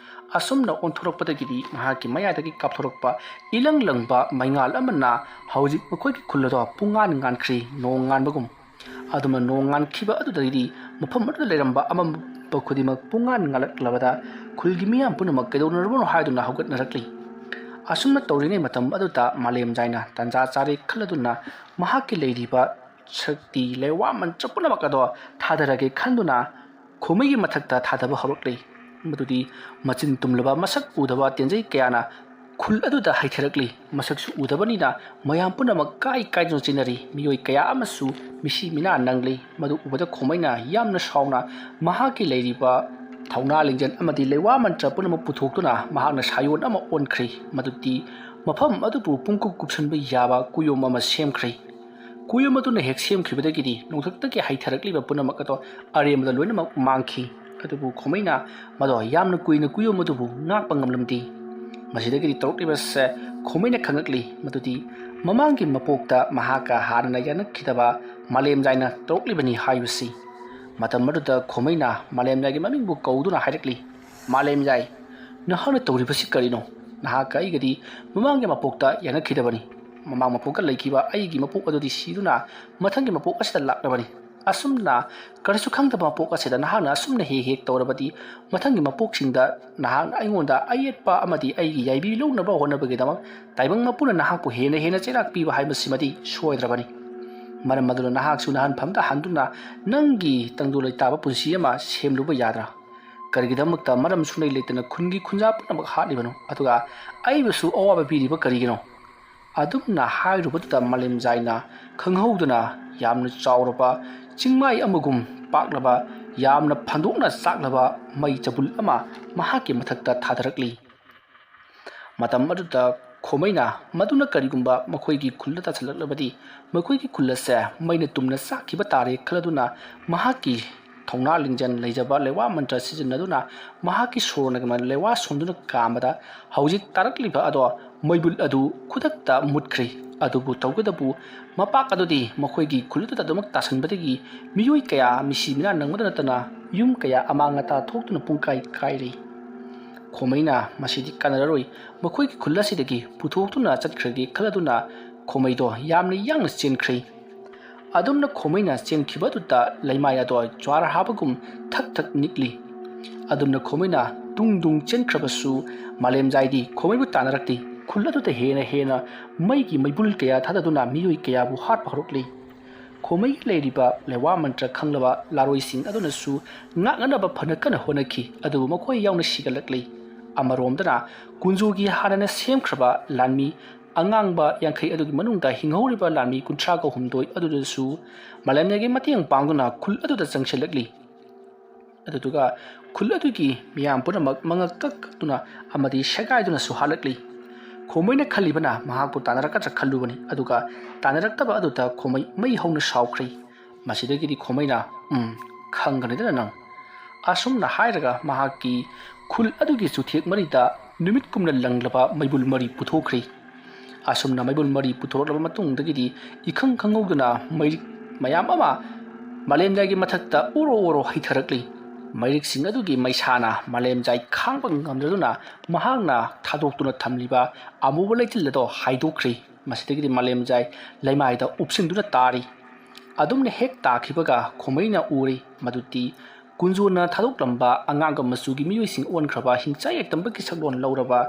ꯑꯁꯨꯝꯅ ꯑꯣꯟꯊꯣꯔꯛꯄꯗꯒꯤꯗꯤ ꯃꯍꯥꯛꯀꯤ ꯃꯌꯥꯗꯒꯤ ꯀꯥꯞꯊꯣꯔꯛꯄ ꯏꯂꯪ ꯂꯪꯕ ꯃꯩꯉꯥꯜ ꯑꯃꯅ ꯍꯧꯖꯤꯛ ꯃꯈꯣꯏꯒꯤ ꯈꯨꯜ ꯑꯗꯣ ꯄꯨꯡꯉꯥꯟ ꯉꯥꯟꯈ꯭ꯔꯤ, ꯅꯣꯡ ꯉꯥꯟꯕꯒꯨꯝ꯫ ꯑꯗꯨꯝꯅ ꯅꯣꯡ ꯉꯥꯟꯈꯤꯕ ꯑꯗꯨꯗꯒꯤꯗꯤ ꯃꯐꯝ ꯑꯗꯨꯗ ꯂꯩꯔꯝꯕ ꯑꯃꯝꯕ ꯈꯨꯗꯤꯡꯃꯛ ꯄꯨꯡꯉꯥꯟ ꯉꯥꯜꯂꯛꯂꯕꯗ ꯈꯨꯜꯒꯤ ꯃꯤꯌꯥꯝ ꯄꯨꯝꯅꯃꯛ ꯀꯩꯗꯧꯅꯔꯕꯅꯣ ꯍꯥꯏꯗꯨꯅ ꯍꯧꯒꯠꯅꯔꯛꯂꯤ꯫ ꯑꯁꯨꯝꯅ ꯇꯧꯔꯤꯉꯩ ꯃꯇꯝ ꯑꯗꯨꯗ ꯃꯥꯂꯦꯝꯖꯥꯏꯅ ꯇꯥꯟꯖꯥ ꯆꯥꯔꯦ ꯈꯜꯂꯗꯨꯅ ꯃꯍꯥꯛꯀꯤ ꯂꯩꯔꯤꯕ ꯁꯛꯇꯤ ꯂꯩꯋꯥ ꯃꯟꯇ꯭ꯔ ꯄꯨꯝꯅꯃꯛ ꯑꯗꯣ ꯊꯥꯗꯔꯒꯦ ꯈꯟꯗꯨꯅ ꯈꯣꯃꯩꯒꯤ ꯃꯊꯛꯇ ꯊꯥꯗꯕ ꯍꯧꯔꯛꯂꯤ꯫ ꯃꯗꯨꯗꯤ ꯃꯆꯤꯟ ꯇꯨꯝꯂꯕ, ꯃꯁꯛ ꯎꯗꯕ ꯇꯦꯟꯖꯩ ꯀꯌꯥꯅ ꯈꯨꯜ ꯑꯗꯨꯗ ꯍꯩꯊꯔꯛꯂꯤ꯫ ꯃꯁꯛꯁꯨ ꯎꯗꯕꯅꯤꯅ ꯃꯌꯥꯝ ꯄꯨꯝꯅꯃꯛ ꯀꯥꯏ ꯀꯥꯏꯗꯨꯅ ꯆꯦꯟꯅꯔꯤ꯫ ꯃꯤꯑꯣꯏ ꯀꯌꯥ ꯑꯃꯁꯨ ꯃꯤꯁꯤ ꯃꯤꯅꯥ ꯅꯪꯂꯤ꯫ ꯃꯗꯨ ꯎꯕꯗ ꯈꯣꯃꯩꯅ ꯌꯥꯝꯅ ꯁꯥꯎꯅ ꯃꯍꯥꯛꯀꯤ ꯂꯩꯔꯤꯕ ꯊꯧꯅꯥ ꯂꯤꯡꯖꯦꯜ ꯑꯃꯗꯤ ꯂꯩꯋꯥ ꯃꯟꯇ꯭ꯔ ꯄꯨꯝꯅꯃꯛ ꯄꯨꯊꯣꯛꯇꯨꯅ ꯃꯍꯥꯛꯅ ꯁꯥꯌꯣꯟ ꯑꯃ ꯑꯣꯟꯈ꯭ꯔꯤ꯫ ꯃꯗꯨꯗꯤ ꯃꯐꯝ ꯑꯗꯨꯕꯨ ꯄꯨꯡꯀꯨꯞ ꯀꯨꯞꯁꯟꯕ ꯌꯥꯕ ꯀꯨꯌꯣꯝ ꯑꯃ ꯁꯦꯝꯈ꯭ꯔꯦ꯫ ꯀꯨꯌꯣꯝ ꯑꯗꯨꯅ ꯍꯦꯛ ꯁꯦꯝꯈꯤꯕꯗꯒꯤꯗꯤ ꯅꯣꯡꯊꯛꯇꯒꯤ ꯍꯩꯊꯔꯛꯂꯤꯕ ꯄꯨꯝꯅꯃꯛ ꯑꯗꯣ ꯑꯔꯦꯝꯕꯗ ꯂꯣꯏꯅꯃꯛ ꯃꯥꯡꯈꯤ꯫ ꯑꯗꯨꯕꯨ ꯈꯣꯃꯩꯅ ꯃꯗꯣ ꯌꯥꯝꯅ ꯀꯨꯏꯅ ꯀꯨꯌꯣꯝ ꯑꯗꯨꯕꯨ ꯉꯥꯛꯄ ꯉꯝꯂꯝꯗꯦ꯫ ꯃꯁꯤꯗꯒꯤꯗꯤ ꯇꯧꯔꯛꯂꯤꯕꯁꯦ ꯈꯣꯃꯩꯅ ꯈꯪꯂꯛꯂꯤ ꯃꯗꯨꯗꯤ ꯃꯃꯥꯡꯒꯤ ꯃꯄꯣꯛꯇ ꯃꯍꯥꯛꯀ ꯍꯥꯟꯅꯅ ꯌꯥꯅꯈꯤꯗꯕ ꯃꯥꯂꯦꯝꯖꯥꯏꯅ ꯇꯧꯔꯛꯂꯤꯕꯅꯤ ꯍꯥꯏꯕꯁꯤ꯫ ꯃꯇꯝ ꯑꯗꯨꯗ ꯈꯣꯃꯩꯅ ꯃꯥꯂꯦꯝꯖꯥꯏꯒꯤ ꯃꯃꯤꯡꯕꯨ ꯀꯧꯗꯨꯅ ꯍꯥꯏꯔꯛꯂꯤ, "ꯃꯥꯂꯦꯝꯖꯥꯏ, ꯅꯍꯥꯛꯅ ꯇꯧꯔꯤꯕꯁꯤ ꯀꯔꯤꯅꯣ? ꯅꯍꯥꯛꯀ ꯑꯩꯒꯗꯤ ꯃꯃꯥꯡꯒꯤ ꯃꯄꯣꯛꯇ ꯌꯥꯅꯈꯤꯗꯕꯅꯤ꯫ ꯃꯃꯥꯡ ꯃꯄꯣꯛꯇ ꯂꯩꯈꯤꯕ ꯑꯩꯒꯤ ꯃꯄꯣꯛ ꯑꯗꯨꯗꯤ ꯁꯤꯗꯨꯅ ꯃꯊꯪꯒꯤ ꯃꯄꯣꯛ ꯑꯁꯤꯗ ꯂꯥꯛꯂꯕꯅꯤ꯫ ꯑꯁꯨꯝꯅ ꯀꯔꯤꯁꯨ ꯈꯪꯗꯕ ꯃꯄꯣꯛ ꯑꯁꯤꯗ ꯅꯍꯥꯛꯅ ꯑꯁꯨꯝꯅ ꯍꯦꯛ ꯍꯦꯛ ꯇꯧꯔꯕꯗꯤ ꯃꯊꯪꯒꯤ ꯃꯄꯣꯛꯁꯤꯡꯗ ꯅꯍꯥꯛꯅ ꯑꯩꯉꯣꯟꯗ ꯑꯌꯦꯠꯄ ꯑꯃꯗꯤ ꯑꯩꯒꯤ ꯌꯥꯏꯕꯤ ꯂꯧꯅꯕ ꯍꯣꯠꯅꯕꯒꯤꯗꯃꯛ ꯇꯥꯏꯕꯪ ꯃꯄꯨꯅ ꯅꯍꯥꯛꯄꯨ ꯍꯦꯟꯅ ꯍꯦꯟꯅ ꯆꯩꯔꯥꯛ ꯄꯤꯕ ꯍꯥꯏꯕꯁꯤꯃꯗꯤ ꯁꯣꯏꯗ꯭ꯔꯕꯅꯤ꯫ ꯃꯔꯝ ꯑꯗꯨꯅ ꯅꯍꯥꯛꯁꯨ ꯅꯍꯥꯟꯐꯝꯗ ꯍꯟꯗꯨꯅ ꯅꯪꯒꯤ ꯇꯪꯗꯨ ꯂꯩꯇꯥꯕ ꯄꯨꯟꯁꯤ ꯑꯃ ꯁꯦꯝꯂꯨꯕ ꯌꯥꯗ꯭ꯔꯥ? ꯀꯔꯤꯒꯤꯗꯃꯛꯇ ꯃꯔꯝ ꯁꯨꯡꯂꯩ ꯂꯩꯇꯅ ꯈꯨꯟꯒꯤ ꯈꯨꯟꯖꯥ ꯄꯨꯝꯅꯃꯛ ꯍꯥꯠꯂꯤꯕꯅꯣ? ꯑꯗꯨꯒ ꯑꯩꯕꯨꯁꯨ ꯑꯋꯥꯕ ꯄꯤꯔꯤꯕ ꯀꯔꯤꯒꯤꯅꯣ?" ꯑꯗꯨꯝꯅ ꯍꯥꯏꯔꯨꯕꯗꯨꯗ ꯃꯥꯂꯦꯝꯖꯥꯏꯅ ꯈꯪꯍꯧꯗꯅ ꯌꯥꯝꯅ ꯆꯥꯎꯔꯕ ꯆꯤꯡꯃꯥꯏ ꯑꯃꯒꯨꯝ ꯄꯥꯛꯂꯕ, ꯌꯥꯝꯅ ꯐꯟꯗꯣꯛꯅ ꯆꯥꯛꯂꯕ ꯃꯩ ꯆꯕꯨꯜ ꯑꯃ ꯃꯍꯥꯛꯀꯤ ꯃꯊꯛꯇ ꯊꯥꯗꯔꯛꯂꯤ꯫ ꯃꯇꯝ ꯑꯗꯨꯗ ꯈꯣꯃꯩꯅ ꯃꯗꯨꯅ ꯀꯔꯤꯒꯨꯝꯕ ꯃꯈꯣꯏꯒꯤ ꯈꯨꯜꯗ ꯇꯥꯁꯤꯜꯂꯛꯂꯕꯗꯤ ꯃꯈꯣꯏꯒꯤ ꯈꯨꯜ ꯑꯁꯦ ꯃꯩꯅ ꯇꯨꯝꯅ ꯆꯥꯛꯈꯤꯕ ꯇꯥꯔꯦ ꯈꯜꯂꯗꯨꯅ ꯃꯍꯥꯛꯀꯤ ꯊꯧꯅꯥ ꯂꯤꯡꯖꯦꯜ ꯂꯩꯖꯕ ꯂꯩꯋꯥ ꯃꯟꯇ꯭ꯔ ꯁꯤꯖꯤꯟꯅꯗꯨꯅ ꯃꯍꯥꯛꯀꯤ ꯁꯣꯔꯅ ꯂꯩꯋꯥ ꯁꯣꯟꯗꯨꯅ ꯀꯥꯝꯕꯗ ꯍꯧꯖꯤꯛ ꯇꯥꯔꯛꯂꯤꯕ ꯑꯗꯣ ꯃꯩꯕꯨꯜ ꯑꯗꯨ ꯈꯨꯗꯛꯇ ꯃꯨꯠꯈ꯭ꯔꯤ꯫ ꯑꯗꯨꯕꯨ ꯇꯧꯒꯗꯕꯨ ꯃꯄꯥꯛ ꯑꯗꯨꯗꯤ ꯃꯈꯣꯏꯒꯤ ꯈꯨꯜ ꯑꯗꯨꯗ ꯑꯗꯨꯃꯛ ꯇꯥꯁꯟꯕꯗꯒꯤ ꯃꯤꯑꯣꯏ ꯀꯌꯥ ꯃꯤꯁꯤ ꯃꯤꯅꯥ ꯅꯪꯕꯗ ꯅꯠꯇꯅ ꯌꯨꯝ ꯀꯌꯥ ꯑꯃꯥꯡ ꯑꯇꯥ ꯊꯣꯛꯇꯨꯅ ꯄꯨꯡꯀꯥꯏ ꯀꯥꯏꯔꯤ꯫ ꯈꯣꯃꯩꯅ ꯃꯁꯤꯗꯤ ꯀꯥꯟꯅꯔꯔꯣꯏ, ꯃꯈꯣꯏꯒꯤ ꯈꯨꯜ ꯑꯁꯤꯗꯒꯤ ꯄꯨꯊꯣꯛꯇꯨꯅ ꯆꯠꯈ꯭ꯔꯒꯦ ꯈꯜꯂꯗꯨꯅ ꯈꯣꯃꯩꯗꯣ ꯌꯥꯝꯅ ꯌꯥꯡꯅ ꯆꯦꯟꯈ꯭ꯔꯤ꯫ ꯑꯗꯨꯝꯅ ꯈꯣꯃꯩꯅ ꯆꯦꯟꯈꯤꯕ ꯑꯗꯨꯗ ꯂꯩꯃꯥꯏ ꯑꯗꯣ ꯖ꯭ꯋꯥꯔ ꯍꯥꯕꯒꯨꯝ ꯊꯛ ꯊꯛ ꯅꯤꯛꯂꯤ꯫ ꯑꯗꯨꯝꯅ ꯈꯣꯃꯩꯅ ꯇꯨꯡ ꯇꯨꯡ ꯆꯦꯟꯈ꯭ꯔꯕꯁꯨ ꯃꯥꯂꯦꯝꯖꯥꯏꯗꯤ ꯈꯣꯃꯩꯕꯨ ꯇꯥꯟꯅꯔꯛꯇꯦ꯫ ꯈꯨꯜ ꯑꯗꯨꯗ ꯍꯦꯟꯅ ꯍꯦꯟꯅ ꯃꯩꯒꯤ ꯃꯩꯕꯨꯜ ꯀꯌꯥ ꯊꯥꯗꯗꯨꯅ ꯃꯤꯑꯣꯏ ꯀꯌꯥꯕꯨ ꯍꯥꯠꯄ ꯍꯧꯔꯛꯂꯤ꯫ ꯈꯣꯃꯩꯒꯤ ꯂꯩꯔꯤꯕ ꯂꯩꯋꯥ ꯃꯟꯇ꯭ꯔ ꯈꯪꯂꯕ ꯂꯥꯔꯣꯏꯁꯤꯡ ꯑꯗꯨꯅꯁꯨ ꯉꯥꯛꯅꯅꯕ ꯐꯅ ꯀꯟꯅ ꯍꯣꯠꯅꯈꯤ, ꯑꯗꯨꯕꯨ ꯃꯈꯣꯏ ꯌꯥꯎꯅ ꯁꯤꯒꯠꯂꯛꯂꯤ꯫ ꯑꯃꯔꯣꯝꯗꯅ ꯀꯨꯟꯖꯣꯒꯤ ꯍꯥꯟꯅꯅ ꯁꯦꯝꯈ꯭ꯔꯕ ꯂꯥꯟꯃꯤ ꯑꯉꯥꯡꯕ ꯌꯥꯡꯈꯩ ꯑꯗꯨꯒꯤ ꯃꯅꯨꯡꯗ ꯍꯤꯡꯍꯧꯔꯤꯕ ꯂꯥꯟꯃꯤ ꯀꯨꯟꯊ꯭ꯔꯥꯒ ꯍꯨꯝꯗꯣꯏ ꯑꯗꯨꯗꯁꯨ ꯃꯥꯂꯦꯝꯅꯥꯏꯒꯤ ꯃꯇꯦꯡ ꯄꯥꯡꯗꯨꯅ ꯈꯨꯜ ꯑꯗꯨꯗ ꯆꯪꯁꯤꯜꯂꯛꯂꯤ꯫ ꯑꯗꯨꯗꯨꯒ ꯈꯨꯜ ꯑꯗꯨꯒꯤ ꯃꯤꯌꯥꯝ ꯄꯨꯝꯅꯃꯛ ꯃꯉꯛ ꯀꯛ ꯀꯛꯇꯨꯅ ꯑꯃꯗꯤ ꯁꯦꯒꯥꯏꯗꯨꯅꯁꯨ ꯍꯥꯠꯂꯛꯂꯤ꯫ ꯈꯣꯃꯩꯅ ꯈꯜꯂꯤꯕꯅ ꯃꯍꯥꯛꯄꯨ ꯇꯥꯟꯅꯔꯛꯀꯗ꯭ꯔꯥ ꯈꯜꯂꯨꯕꯅꯤ, ꯑꯗꯨꯒ ꯇꯥꯟꯅꯔꯛꯇꯕ ꯑꯗꯨꯗ ꯈꯣꯃꯩ ꯃꯩ ꯍꯧꯅ ꯁꯥꯎꯈ꯭ꯔꯤ꯫ ꯃꯁꯤꯗꯒꯤꯗꯤ ꯈꯣꯃꯩꯅ, "ꯎꯝ, ꯈꯪꯒꯅꯤꯗꯅ ꯅꯪ"꯫ ꯑꯁꯨꯝꯅ ꯍꯥꯏꯔꯒ ꯃꯍꯥꯛꯀꯤ ꯈꯨꯜ ꯑꯗꯨꯒꯤ ꯆꯨꯊꯦꯛ ꯃꯔꯤꯗ ꯅꯨꯃꯤꯠ ꯀꯨꯝꯅ ꯂꯪꯂꯕ ꯃꯩꯕꯨꯜ ꯃꯔꯤ ꯄꯨꯊꯣꯛꯈ꯭ꯔꯤ꯫ ꯑꯁꯨꯝꯅ ꯃꯩꯕꯨꯜ ꯃꯔꯤ ꯄꯨꯊꯣꯔꯛꯂꯕ ꯃꯇꯨꯡꯗꯒꯤꯗꯤ ꯏꯈꯪ ꯈꯪꯍꯧꯗꯅ ꯃꯩꯔꯤꯛ ꯃꯌꯥꯝ ꯑꯃ ꯃꯥꯂꯦꯝꯖꯥꯏꯒꯤ ꯃꯊꯛꯇ ꯎꯔꯣ ꯎꯔꯣ ꯍꯩꯊꯔꯛꯂꯤ꯫ ꯃꯩꯔꯤꯛꯁꯤꯡ ꯑꯗꯨꯒꯤ ꯃꯩꯁꯥꯅ ꯃꯥꯂꯦꯝꯖꯥꯏ ꯈꯥꯡꯕ ꯉꯝꯗꯗꯨꯅ ꯃꯍꯥꯛꯅ ꯊꯥꯗꯣꯛꯇꯨꯅ ꯊꯝꯂꯤꯕ ꯑꯃꯨꯕ ꯂꯩꯆꯤꯜ ꯑꯗꯣ ꯍꯥꯏꯗꯣꯛꯈ꯭ꯔꯤ꯫ ꯃꯁꯤꯗꯒꯤꯗꯤ ꯃꯥꯂꯦꯝꯖꯥꯏ ꯂꯩꯃꯥꯏꯗ ꯎꯞꯁꯤꯟꯗꯨꯅ ꯇꯥꯔꯤ꯫ ꯑꯗꯨꯝꯅ ꯍꯦꯛ ꯇꯥꯈꯤꯕꯒ ꯈꯣꯃꯩꯅ ꯎꯔꯤ ꯃꯗꯨꯗꯤ ꯀꯨꯟꯖꯣꯅ ꯊꯥꯗꯣꯛꯂꯝꯕ ꯑꯉꯥꯡꯕ ꯃꯆꯨꯒꯤ ꯃꯤꯑꯣꯏꯁꯤꯡ ꯑꯣꯟꯈ꯭ꯔꯕ ꯍꯤꯡꯆꯥꯏ ꯌꯥꯏꯇꯝꯕꯒꯤ ꯁꯛꯂꯣꯟ ꯂꯧꯔꯕ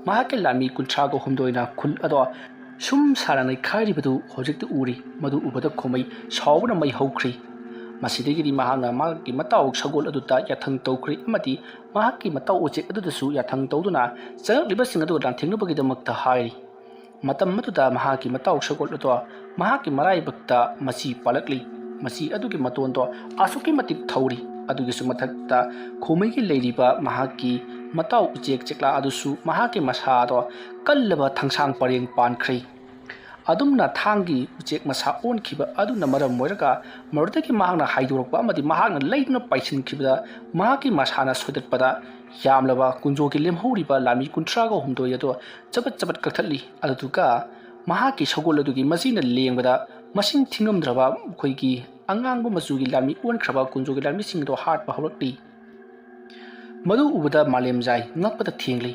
ꯃꯍꯥꯛꯀꯤ ꯂꯥꯟꯃꯤ ꯀꯨꯟꯊ꯭ꯔꯥꯒ ꯍꯨꯝꯗꯣꯏꯅ ꯈꯨꯜ ꯑꯗꯣ ꯁꯨꯝ ꯁꯥꯅ ꯅꯩꯈꯥꯏꯔꯤꯕꯗꯨ ꯍꯧꯖꯤꯛꯇꯤ ꯎꯔꯤ꯫ ꯃꯗꯨ ꯎꯕꯗ ꯈꯣꯃꯩ ꯁꯥꯎꯕꯅ ꯃꯩ ꯍꯧꯈ꯭ꯔꯤ꯫ ꯃꯁꯤꯗꯒꯤꯗꯤ ꯃꯍꯥꯛꯅ ꯃꯍꯥꯛꯀꯤ ꯃꯇꯥꯎ ꯁꯒꯣꯜ ꯑꯗꯨꯗ ꯌꯥꯊꯪ ꯇꯧꯈ꯭ꯔꯤ ꯑꯃꯗꯤ ꯃꯍꯥꯛꯀꯤ ꯃꯇꯥꯎ ꯎꯆꯦꯛ ꯑꯗꯨꯗꯁꯨ ꯌꯥꯊꯪ ꯇꯧꯗꯨꯅ ꯆꯪꯂꯛꯂꯤꯕꯁꯤꯡ ꯑꯗꯨ ꯂꯥꯟꯊꯦꯡꯅꯕꯒꯤꯗꯃꯛꯇ ꯍꯥꯏꯔꯤ꯫ ꯃꯇꯝ ꯑꯗꯨꯗ ꯃꯍꯥꯛꯀꯤ ꯃꯇꯥꯎ ꯁꯒꯣꯜ ꯑꯗꯣ ꯃꯍꯥꯛꯀꯤ ꯃꯔꯥꯏꯕꯛꯇ ꯃꯆꯤ ꯄꯥꯜꯂꯛꯂꯤ꯫ ꯃꯆꯤ ꯑꯗꯨꯒꯤ ꯃꯇꯣꯟꯗꯣ ꯑꯁꯨꯛꯀꯤ ꯃꯇꯤꯛ ꯊꯧꯔꯤ꯫ ꯑꯗꯨꯒꯤꯁꯨ ꯃꯊꯛꯇ ꯈꯣꯃꯩꯒꯤ ꯂꯩꯔꯤꯕ ꯃꯍꯥꯛꯀꯤ ꯃꯇꯥꯎ ꯎꯆꯦꯛ ꯆꯦꯛꯂꯥ ꯑꯗꯨꯁꯨ ꯃꯍꯥꯛꯀꯤ ꯃꯁꯥꯗꯣ ꯀꯜꯂꯕ ꯊꯥꯡꯁꯥꯡ ꯄꯔꯦꯡ ꯄꯥꯟꯈ꯭ꯔꯤ꯫ ꯑꯗꯨꯝꯅ ꯊꯥꯡꯒꯤ ꯎꯆꯦꯛ ꯃꯁꯥ ꯑꯣꯟꯈꯤꯕ ꯑꯗꯨꯅ ꯃꯔꯝ ꯑꯣꯏꯔꯒ ꯃꯗꯨꯗꯒꯤ ꯃꯍꯥꯛꯅ ꯍꯥꯏꯗꯣꯔꯛꯄ ꯑꯃꯗꯤ ꯃꯍꯥꯛꯅ ꯂꯩꯗꯨꯅ ꯄꯥꯏꯁꯤꯟꯈꯤꯕꯗ ꯃꯍꯥꯛꯀꯤ ꯃꯁꯥꯅ ꯁꯣꯏꯗꯠꯄꯗ ꯌꯥꯝꯂꯕ ꯀꯨꯟꯖꯣꯒꯤ ꯂꯦꯝꯍꯧꯔꯤꯕ ꯂꯥꯟꯃꯤ ꯀꯨꯟꯊ꯭ꯔꯥꯒ ꯍꯨꯝꯗꯣꯏ ꯑꯗꯨ ꯆꯕꯠ ꯆꯕꯠ ꯀꯛꯊꯠꯂꯤ꯫ ꯑꯗꯨꯗꯨꯒ ꯃꯍꯥꯛꯀꯤ ꯁꯒꯣꯜ ꯑꯗꯨꯒꯤ ꯃꯆꯤꯅ ꯂꯦꯡꯕꯗ ꯃꯁꯤꯡ ꯊꯤꯉꯝꯗ꯭ꯔꯕ ꯑꯩꯈꯣꯏꯒꯤ ꯑꯉꯥꯡꯕ ꯃꯆꯨꯒꯤ ꯂꯥꯟꯃꯤ ꯑꯣꯟꯈ꯭ꯔꯕ ꯀꯨꯟꯖꯣꯒꯤ ꯂꯥꯟꯃꯤꯁꯤꯡꯗꯣ ꯍꯥꯠꯄ ꯍꯧꯔꯛꯂꯤ꯫ ꯃꯗꯨ ꯎꯕꯗ ꯃꯥꯂꯦꯝꯖꯥꯏ ꯉꯛꯄꯗ ꯊꯦꯡꯂꯤ꯫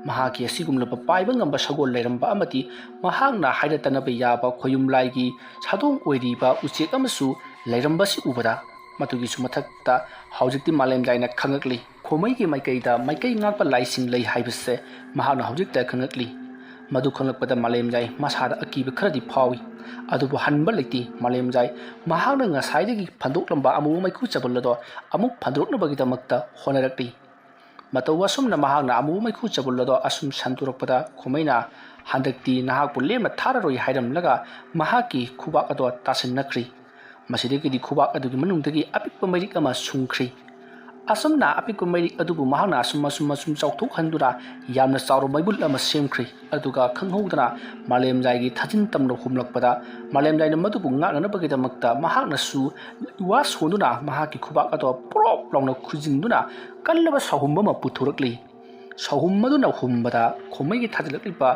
ꯃꯍꯥꯛꯀꯤ ꯑꯁꯤꯒꯨꯝꯂꯕ ꯄꯥꯏꯕ ꯉꯝꯕ ꯁꯒꯣꯜ ꯂꯩꯔꯝꯕ ꯑꯃꯗꯤ ꯃꯍꯥꯛꯅ ꯍꯥꯏꯔ ꯇꯅꯕ ꯌꯥꯕ ꯈꯣꯌꯨꯝ ꯂꯥꯏꯒꯤ ꯁꯥꯗꯣꯡ ꯑꯣꯏꯔꯤꯕ ꯎꯆꯦꯛ ꯑꯃꯁꯨ ꯂꯩꯔꯝꯕꯁꯤ ꯎꯕꯗ ꯃꯗꯨꯒꯤꯁꯨ ꯃꯊꯛꯇ ꯍꯧꯖꯤꯛꯇꯤ ꯃꯥꯂꯦꯝꯖꯥꯏꯅ ꯈꯪꯉꯛꯂꯤ꯫ ꯈꯣꯃꯩꯒꯤ ꯃꯥꯏꯀꯩꯗ ꯃꯥꯏꯀꯩ ꯉꯥꯛꯄ ꯂꯥꯏꯁꯤꯡ ꯂꯩ ꯍꯥꯏꯕꯁꯦ ꯃꯍꯥꯛꯅ ꯍꯧꯖꯤꯛꯇ ꯈꯪꯉꯛꯂꯤ꯫ ꯃꯗꯨ ꯈꯪꯂꯛꯄꯗ ꯃꯥꯂꯦꯝꯖꯥꯏ ꯃꯁꯥꯗ ꯑꯀꯤꯕ ꯈꯔꯗꯤ ꯐꯥꯎꯏ꯫ ꯑꯗꯨꯕꯨ ꯍꯟꯕ ꯂꯩꯇꯦ꯫ ꯃꯥꯂꯦꯝꯖꯥꯏ ꯃꯍꯥꯛꯅ ꯉꯁꯥꯏꯗꯒꯤ ꯐꯟꯗꯣꯛꯂꯝꯕ ꯑꯃꯨꯕ ꯃꯩꯈꯨ ꯆꯕꯜ ꯑꯗꯣ ꯑꯃꯨꯛ ꯐꯟꯗꯣꯔꯛꯅꯕꯒꯤꯗꯃꯛꯇ ꯍꯣꯠꯅꯔꯛꯂꯤ꯫ ꯃꯇꯧ ꯑꯁꯨꯝꯅ ꯃꯍꯥꯛꯅ ꯑꯃꯨꯕ ꯃꯩꯈꯨ ꯆꯕꯨꯜ ꯑꯗꯣ ꯑꯁꯨꯝ ꯁꯟꯗꯣꯔꯛꯄꯗ ꯈꯣꯃꯩꯅ ꯍꯟꯗꯛꯇꯤ ꯅꯍꯥꯛꯄꯨ ꯂꯦꯝꯅ ꯊꯥꯔꯔꯣꯏ ꯍꯥꯏꯔꯝꯂꯒ ꯃꯍꯥꯛꯀꯤ ꯈꯨꯕꯥꯛ ꯑꯗꯣ ꯇꯥꯁꯤꯟꯅꯈ꯭ꯔꯤ꯫ ꯃꯁꯤꯗꯒꯤꯗꯤ ꯈꯨꯕꯥꯛ ꯑꯗꯨꯒꯤ ꯃꯅꯨꯡꯗꯒꯤ ꯑꯄꯤꯛꯄ ꯃꯩꯔꯤꯛ ꯑꯃ ꯁꯨꯡꯈ꯭ꯔꯤ꯫ ꯑꯁꯨꯝꯅ ꯑꯄꯤꯛꯄ ꯃꯩꯔꯤꯛ ꯑꯗꯨꯕꯨ ꯃꯍꯥꯛꯅ ꯑꯁꯨꯝ ꯑꯁꯨꯝ ꯑꯁꯨꯝ ꯆꯥꯎꯊꯣꯛꯍꯟꯗꯨꯅ ꯌꯥꯝꯅ ꯆꯥꯎꯔꯕ ꯃꯩꯕꯨꯜ ꯑꯃ ꯁꯦꯝꯈ꯭ꯔꯤ꯫ ꯑꯗꯨꯒ ꯈꯪꯍꯧꯗꯅ ꯃꯥꯂꯦꯝꯖꯥꯏꯒꯤ ꯊꯥꯖꯤꯟ ꯇꯝꯅ ꯍꯨꯝꯂꯛꯄꯗ ꯃꯥꯂꯦꯝꯖꯥꯏꯅ ꯃꯗꯨꯕꯨ ꯉꯥꯛꯅꯅꯕꯒꯤꯗꯃꯛꯇ ꯃꯍꯥꯛꯅꯁꯨ ꯋꯥ ꯁꯣꯟꯗꯨꯅ ꯃꯍꯥꯛꯀꯤ ꯈꯨꯕꯥꯛ ꯑꯗꯣ ꯄ꯭ꯔꯣꯞ ꯂꯥꯎꯅ ꯈꯨꯖꯤꯟꯗꯨꯅ ꯀꯜꯂꯕ ꯁꯥꯍꯨꯝ ꯑꯃ ꯄꯨꯊꯣꯔꯛꯂꯤ꯫ ꯁꯥꯍꯨꯝ ꯑꯗꯨꯅ ꯍꯨꯝꯕꯗ ꯈꯣꯃꯩꯒꯤ ꯊꯥꯖꯤꯜꯂꯛꯂꯤꯕ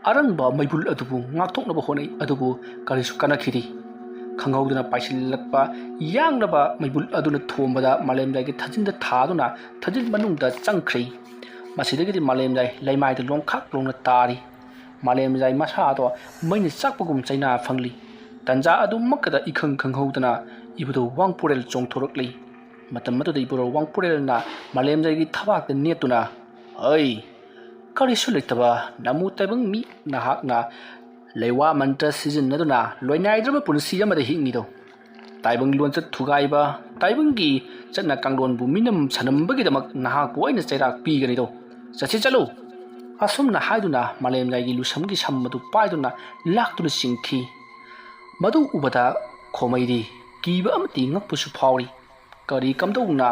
ꯑꯔꯪꯕ ꯃꯩꯕꯨꯜ ꯑꯗꯨꯕꯨ ꯉꯥꯛꯊꯣꯛꯅꯕ ꯍꯣꯠꯅꯩ, ꯑꯗꯨꯕꯨ ꯀꯔꯤꯁꯨ ꯀꯥꯟꯅꯈꯤꯗꯦ꯫ ꯈꯪꯍꯧꯗꯅ ꯄꯥꯏꯁꯤꯜꯂꯛꯄ ꯌꯥꯡꯂꯕ ꯃꯩꯕꯨꯜ ꯑꯗꯨꯅ ꯊꯣꯝꯕꯗ ꯃꯥꯂꯦꯝꯖꯥꯏꯒꯤ ꯊꯥꯖꯤꯟꯗ ꯊꯥꯗꯨꯅ ꯊꯥꯖꯤꯟ ꯃꯅꯨꯡꯗ ꯆꯪꯈ꯭ꯔꯦ꯫ ꯃꯁꯤꯗꯒꯤꯗꯤ ꯃꯥꯂꯦꯝꯖꯥꯏ ꯂꯩꯃꯥꯏꯗ ꯂꯣꯡꯈꯥꯛ ꯂꯣꯡꯅ ꯇꯥꯔꯤ꯫ ꯃꯥꯂꯦꯝꯖꯥꯏ ꯃꯁꯥꯗꯣ ꯃꯩꯅ ꯆꯥꯛꯄꯒꯨꯝ ꯆꯩꯅꯥ ꯐꯪꯂꯤ꯫ ꯇꯟꯖꯥ ꯑꯗꯨꯃꯛꯇꯗ ꯏꯈꯪ ꯈꯪꯍꯧꯗꯅ ꯏꯕꯨꯙꯧ ꯋꯥꯡꯄꯨꯔꯦꯜ ꯆꯣꯡꯊꯣꯔꯛꯂꯤ꯫ ꯃꯇꯝ ꯑꯗꯨꯗ ꯏꯕꯨꯙꯧ ꯋꯥꯡꯄꯨꯔꯦꯜꯅ ꯃꯥꯂꯦꯝꯖꯥꯏꯒꯤ ꯊꯕꯥꯛꯇ ꯅꯦꯠꯇꯨꯅ, "ꯑꯩ ꯀꯔꯤꯁꯨ ꯂꯩꯇꯕ ꯅꯃꯨ ꯇꯥꯏꯕꯪ ꯃꯤ ꯅꯍꯥꯛꯅ ꯂꯩꯋꯥ ꯃꯟꯇ꯭ꯔ ꯁꯤꯖꯤꯟꯅꯗꯨꯅ ꯂꯣꯏꯅꯥꯏꯗ꯭ꯔꯕ ꯄꯨꯟꯁꯤ ꯑꯃꯗ ꯍꯤꯡꯉꯤꯗꯣ? ꯇꯥꯏꯕꯪ ꯂꯣꯟꯆꯠ ꯊꯨꯒꯥꯏꯕ, ꯇꯥꯏꯕꯪꯒꯤ ꯆꯠꯅ ꯀꯥꯡꯂꯣꯟꯕꯨ ꯃꯤꯅꯝ ꯁꯅꯝꯕꯒꯤꯗꯃꯛ ꯅꯍꯥꯛꯄꯨ ꯑꯩꯅ ꯆꯩꯔꯥꯛ ꯄꯤꯒꯅꯤꯗꯣ꯫ ꯆꯠꯁꯤ ꯆꯠꯂꯨ!" ꯑꯁꯨꯝꯅ ꯍꯥꯏꯗꯨꯅ ꯃꯥꯂꯦꯝꯖꯥꯏꯒꯤ ꯂꯨꯁꯝꯒꯤ ꯁꯝ ꯑꯗꯨ ꯄꯥꯏꯗꯨꯅ ꯂꯥꯛꯇꯨꯅ ꯆꯤꯡꯈꯤ꯫ ꯃꯗꯨ ꯎꯕꯗ ꯈꯣꯃꯩꯗꯤ ꯀꯤꯕ ꯑꯃꯗꯤ ꯉꯛꯄꯁꯨ ꯐꯥꯎꯔꯤ꯫ ꯀꯔꯤ ꯀꯝꯗꯧꯅ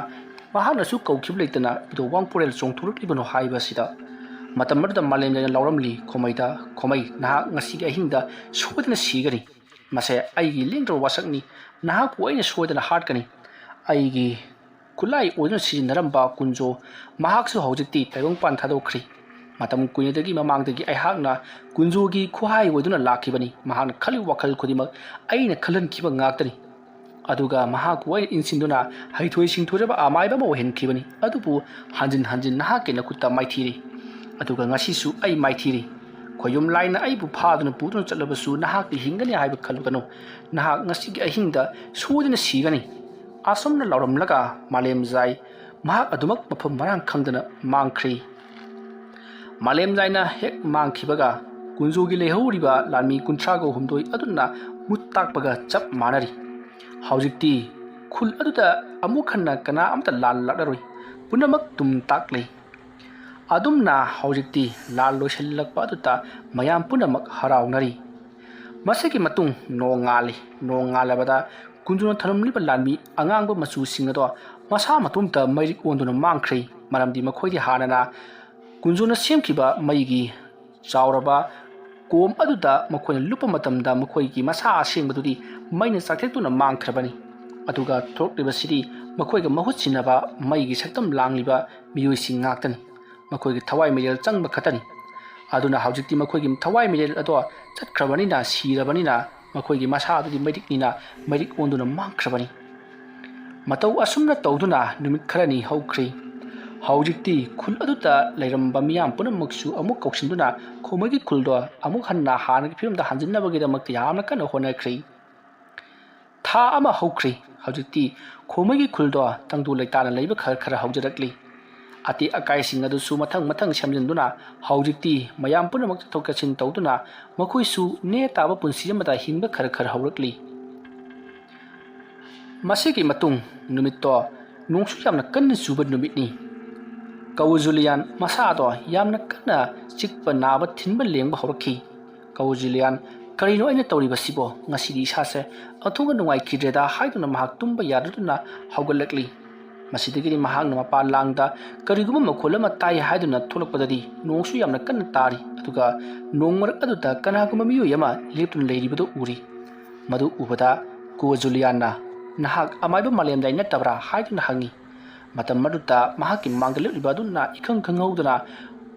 ꯃꯍꯥꯛꯅꯁꯨ ꯀꯧꯈꯤꯕ ꯂꯩꯇꯅ ꯏꯕꯨꯙꯧ ꯋꯥꯡꯄꯨꯔꯦꯜ ꯆꯣꯡꯊꯣꯔꯛꯂꯤꯕꯅꯣ ꯍꯥꯏꯕꯁꯤꯗ꯫ ꯃꯇꯝ ꯑꯗꯨꯗ ꯃꯥꯂꯦꯝꯖꯥꯏꯅ ꯂꯥꯎꯔꯝꯂꯤ, "ꯈꯣꯃꯩꯗ, ꯈꯣꯃꯩ, ꯅꯍꯥꯛ ꯉꯁꯤꯒꯤ ꯑꯍꯤꯡꯗ ꯁꯣꯏꯗꯅ ꯁꯤꯒꯅꯤ꯫ ꯃꯁꯦ ꯑꯩꯒꯤ ꯂꯦꯡꯗ꯭ꯔꯕ ꯋꯥꯁꯛꯅꯤ꯫ ꯅꯍꯥꯛꯄꯨ ꯑꯩꯅ ꯁꯣꯏꯗꯅ ꯍꯥꯠꯀꯅꯤ꯫ ꯑꯩꯒꯤ ꯈꯨꯠꯂꯥꯏ ꯑꯣꯏꯗꯨꯅ ꯁꯤꯖꯤꯟꯅꯔꯝꯕ ꯀꯨꯟꯖꯣ, ꯃꯍꯥꯛꯁꯨ ꯍꯧꯖꯤꯛꯇꯤ ꯇꯥꯏꯕꯪꯄꯥꯟ ꯊꯥꯗꯣꯛꯈ꯭ꯔꯤ꯫ ꯃꯇꯝ ꯀꯨꯏꯅꯗꯒꯤ ꯃꯃꯥꯡꯗꯒꯤ ꯑꯩꯍꯥꯛꯅ ꯀꯨꯟꯖꯣꯒꯤ ꯈꯨꯍꯥꯏ ꯑꯣꯏꯗꯨꯅ ꯂꯥꯛꯈꯤꯕꯅꯤ꯫ ꯃꯍꯥꯛꯅ ꯈꯜꯂꯤꯕ ꯋꯥꯈꯜ ꯈꯨꯗꯤꯡꯃꯛ ꯑꯩꯅ ꯈꯜꯍꯟꯈꯤꯕ ꯉꯥꯛꯇꯅꯤ꯫ ꯑꯗꯨꯒ ꯃꯍꯥꯛꯄꯨ ꯑꯩꯅ ꯏꯟꯁꯤꯟꯗꯨꯅ ꯍꯩꯊꯣꯏ ꯁꯤꯡꯊꯣꯏꯔꯕ ꯑꯃꯥꯏꯕ ꯑꯃ ꯑꯣꯏꯍꯟꯈꯤꯕꯅꯤ꯫ ꯑꯗꯨꯕꯨ ꯍꯟꯖꯤꯟ ꯍꯟꯖꯤꯟ ꯅꯍꯥꯛꯀꯤ ꯅꯈꯨꯠꯇ ꯃꯥꯏꯊꯤꯔꯤ꯫ ꯑꯗꯨꯒ ꯉꯁꯤꯁꯨ ꯑꯩ ꯃꯥꯏꯊꯤꯔꯤ꯫ ꯈꯣꯌꯨꯝ ꯂꯥꯏꯅ ꯑꯩꯕꯨ ꯐꯥꯗꯨꯅ ꯄꯨꯗꯨꯅ ꯆꯠꯂꯕꯁꯨ ꯅꯍꯥꯛꯇꯤ ꯍꯤꯡꯒꯅꯤ ꯍꯥꯏꯕ ꯈꯜꯂꯨꯒꯅꯨ꯫ ꯅꯍꯥꯛ ꯉꯁꯤꯒꯤ ꯑꯍꯤꯡꯗ ꯁꯣꯏꯗꯅ ꯁꯤꯒꯅꯤ꯫" ꯑꯁꯨꯝꯅ ꯂꯥꯎꯔꯝꯂꯒ ꯃꯥꯂꯦꯝꯖꯥꯏ ꯃꯍꯥꯛ ꯑꯗꯨꯃꯛ ꯃꯐꯝ ꯃꯔꯥꯡ ꯈꯪꯗꯅ ꯃꯥꯡꯈ꯭ꯔꯤ꯫ ꯃꯥꯂꯦꯝꯖꯥꯏꯅ ꯍꯦꯛ ꯃꯥꯡꯈꯤꯕꯒ ꯀꯨꯟꯖꯣꯒꯤ ꯂꯩꯍꯧꯔꯤꯕ ꯂꯥꯟꯃꯤ ꯀꯨꯟꯊ꯭ꯔꯥꯒ ꯍꯨꯝꯗꯣꯏ ꯑꯗꯨꯅ ꯃꯨꯠ ꯇꯥꯛꯄꯒ ꯆꯞ ꯃꯥꯟꯅꯔꯤ꯫ ꯍꯧꯖꯤꯛꯇꯤ ꯈꯨꯜ ꯑꯗꯨꯗ ꯑꯃꯨꯛ ꯍꯟꯅ ꯀꯅꯥ ꯑꯃꯠꯇ ꯂꯥꯜꯂꯛꯂꯔꯣꯏ꯫ ꯄꯨꯝꯅꯃꯛ ꯇꯨꯝ ꯇꯥꯛꯂꯦ꯫ ꯑꯗꯨꯝꯅ ꯍꯧꯖꯤꯛꯇꯤ ꯂꯥꯜ ꯂꯣꯏꯁꯤꯜꯂꯛꯄ ꯑꯗꯨꯗ ꯃꯌꯥꯝ ꯄꯨꯝꯅꯃꯛ ꯍꯔꯥꯎꯅꯔꯤ꯫ ꯃꯁꯤꯒꯤ ꯃꯇꯨꯡ ꯅꯣꯡ ꯉꯥꯜꯂꯤ꯫ ꯅꯣꯡ ꯉꯥꯜꯂꯕꯗ ꯀꯨꯟꯖꯣꯅ ꯊꯝꯂꯝꯂꯤꯕ ꯂꯥꯟꯃꯤ ꯑꯉꯥꯡꯕ ꯃꯆꯨꯁꯤꯡ ꯑꯗꯣ ꯃꯁꯥ ꯃꯇꯣꯝꯇ ꯃꯩꯔꯤꯛ ꯑꯣꯟꯗꯨꯅ ꯃꯥꯡꯈ꯭ꯔꯦ꯫ ꯃꯔꯝꯗꯤ ꯃꯈꯣꯏꯗꯤ ꯍꯥꯟꯅꯅ ꯀꯨꯟꯖꯣꯅ ꯁꯦꯝꯈꯤꯕ ꯃꯩꯒꯤ ꯆꯥꯎꯔꯕ ꯀꯣꯝ ꯑꯗꯨꯗ ꯃꯈꯣꯏꯅ ꯂꯨꯞꯄ ꯃꯇꯝꯗ ꯃꯈꯣꯏꯒꯤ ꯃꯁꯥ ꯑꯁꯦꯡꯕꯗꯨꯗꯤ ꯃꯩꯅ ꯆꯥꯛꯊꯦꯛꯇꯨꯅ ꯃꯥꯡꯈ꯭ꯔꯕꯅꯤ꯫ ꯑꯗꯨꯒ ꯊꯣꯛꯂꯤꯕꯁꯤꯗꯤ ꯃꯈꯣꯏꯒ ꯃꯍꯨꯠ ꯁꯤꯟꯅꯕ ꯃꯩꯒꯤ ꯁꯛꯇꯝ ꯂꯥꯡꯂꯤꯕ ꯃꯤꯑꯣꯏꯁꯤꯡ ꯉꯥꯛꯇꯅꯤ꯫ ꯃꯈꯣꯏꯒꯤ ꯊꯋꯥꯏ ꯃꯤꯔꯦꯜ ꯆꯪꯕ ꯈꯛꯇꯅꯤ꯫ ꯑꯗꯨꯅ ꯍꯧꯖꯤꯛꯇꯤ ꯃꯈꯣꯏꯒꯤ ꯊꯋꯥꯏ ꯃꯤꯔꯦꯜ ꯑꯗꯣ ꯆꯠꯈ꯭ꯔꯕꯅꯤꯅ, ꯁꯤꯔꯕꯅꯤꯅ, ꯃꯈꯣꯏꯒꯤ ꯃꯁꯥ ꯑꯗꯨꯗꯤ ꯃꯩꯔꯤꯛꯅꯤꯅ ꯃꯩꯔꯤꯛ ꯑꯣꯟꯗꯨꯅ ꯃꯥꯡꯈ꯭ꯔꯕꯅꯤ꯫ ꯃꯇꯧ ꯑꯁꯨꯝꯅ ꯇꯧꯗꯨꯅ ꯅꯨꯃꯤꯠ ꯈꯔꯅꯤ ꯍꯧꯈ꯭ꯔꯤ꯫ ꯍꯧꯖꯤꯛꯇꯤ ꯈꯨꯜ ꯑꯗꯨꯗ ꯂꯩꯔꯝꯕ ꯃꯤꯌꯥꯝ ꯄꯨꯝꯅꯃꯛꯁꯨ ꯑꯃꯨꯛ ꯀꯧꯁꯤꯟꯗꯨꯅ ꯈꯣꯃꯩꯒꯤ ꯈꯨꯜꯗꯣ ꯑꯃꯨꯛ ꯍꯟꯅ ꯍꯥꯟꯅꯒꯤ ꯐꯤꯕꯝꯗ ꯍꯟꯖꯤꯟꯅꯕꯒꯤꯗꯃꯛꯇ ꯌꯥꯝꯅ ꯀꯟꯅ ꯍꯣꯠꯅꯈ꯭ꯔꯤ꯫ ꯊꯥ ꯑꯃ ꯍꯧꯈ꯭ꯔꯤ꯫ ꯍꯧꯖꯤꯛꯇꯤ ꯈꯣꯃꯩꯒꯤ ꯈꯨꯜꯗꯣ ꯇꯪꯗꯨ ꯂꯩꯇꯥꯅ ꯂꯩꯕ ꯈꯔ ꯈꯔ ꯍꯧꯖꯔꯛꯂꯤ꯫ ꯑꯇꯦꯛ ꯑꯀꯥꯏꯁꯤꯡ ꯑꯗꯨꯁꯨ ꯃꯊꯪ ꯃꯊꯪ ꯁꯦꯝꯖꯤꯟꯗꯨꯅ ꯍꯧꯖꯤꯛꯇꯤ ꯃꯌꯥꯝ ꯄꯨꯝꯅꯃꯛ ꯆꯠꯊꯣꯛ ꯆꯠꯁꯤꯟ ꯇꯧꯗꯨꯅ ꯃꯈꯣꯏꯁꯨ ꯅꯦ ꯇꯥꯕ ꯄꯨꯟꯁꯤ ꯑꯃꯗ ꯍꯤꯡꯕ ꯈꯔ ꯈꯔ ꯍꯧꯔꯛꯂꯤ꯫ ꯃꯁꯤꯒꯤ ꯃꯇꯨꯡ ꯅꯨꯃꯤꯠꯇꯣ ꯅꯣꯡꯁꯨ ꯌꯥꯝꯅ ꯀꯟꯅ ꯆꯨꯕ ꯅꯨꯃꯤꯠꯅꯤ꯫ ꯀꯧ ꯖꯨꯂꯤꯌꯥꯟ ꯃꯁꯥꯗꯣ ꯌꯥꯝꯅ ꯀꯟꯅ ꯆꯤꯛꯄ ꯅꯥꯕ ꯊꯤꯟꯕ ꯂꯦꯡꯕ ꯍꯧꯔꯛꯈꯤ꯫ ꯀꯧ ꯖꯨꯂꯤꯌꯥꯟ, "ꯀꯔꯤꯅꯣ ꯑꯩꯅ ꯇꯧꯔꯤꯕꯁꯤꯕꯣ? ꯉꯁꯤꯗꯤ ꯏꯁꯥꯁꯦ ꯑꯣꯟꯊꯣꯛꯅ ꯅꯨꯡꯉꯥꯏꯈꯤꯗ꯭ꯔꯦꯗ" ꯍꯥꯏꯗꯨꯅ ꯃꯍꯥꯛ ꯇꯨꯝꯕ ꯌꯥꯗꯗꯨꯅ ꯍꯧꯒꯠꯂꯛꯂꯤ꯫ ꯃꯁꯤꯗꯒꯤꯗꯤ ꯃꯍꯥꯛꯅ ꯃꯄꯥꯟ ꯂꯥꯡꯗ ꯀꯔꯤꯒꯨꯝꯕ ꯃꯈꯣꯜ ꯑꯃ ꯇꯥꯏ ꯍꯥꯏꯗꯨꯅ ꯊꯣꯛꯂꯛꯄꯗꯗꯤ ꯅꯣꯡꯁꯨ ꯌꯥꯝꯅ ꯀꯟꯅ ꯇꯥꯔꯤ, ꯑꯗꯨꯒ ꯅꯣꯡ ꯃꯔꯛ ꯑꯗꯨꯗ ꯀꯅꯥꯒꯨꯝꯕ ꯃꯤꯑꯣꯏ ꯑꯃ ꯂꯦꯞꯇꯨꯅ ꯂꯩꯔꯤꯕꯗꯨ ꯎꯔꯤ꯫ ꯃꯗꯨ ꯎꯕꯗ ꯀꯣ ꯖꯨꯂꯤꯌꯥꯟꯅ, "ꯅꯍꯥꯛ ꯑꯃꯥꯏꯕ ꯃꯥꯂꯦꯝꯗꯥꯏ ꯅꯠꯇꯕ꯭ꯔꯥ?" ꯍꯥꯏꯗꯨꯅ ꯍꯪꯉꯤ꯫ ꯃꯇꯝ ꯑꯗꯨꯗ ꯃꯍꯥꯛꯀꯤ ꯃꯥꯡꯗ ꯂꯦꯞꯂꯤꯕ ꯑꯗꯨꯅ ꯏꯈꯪ ꯈꯪꯍꯧꯗꯅ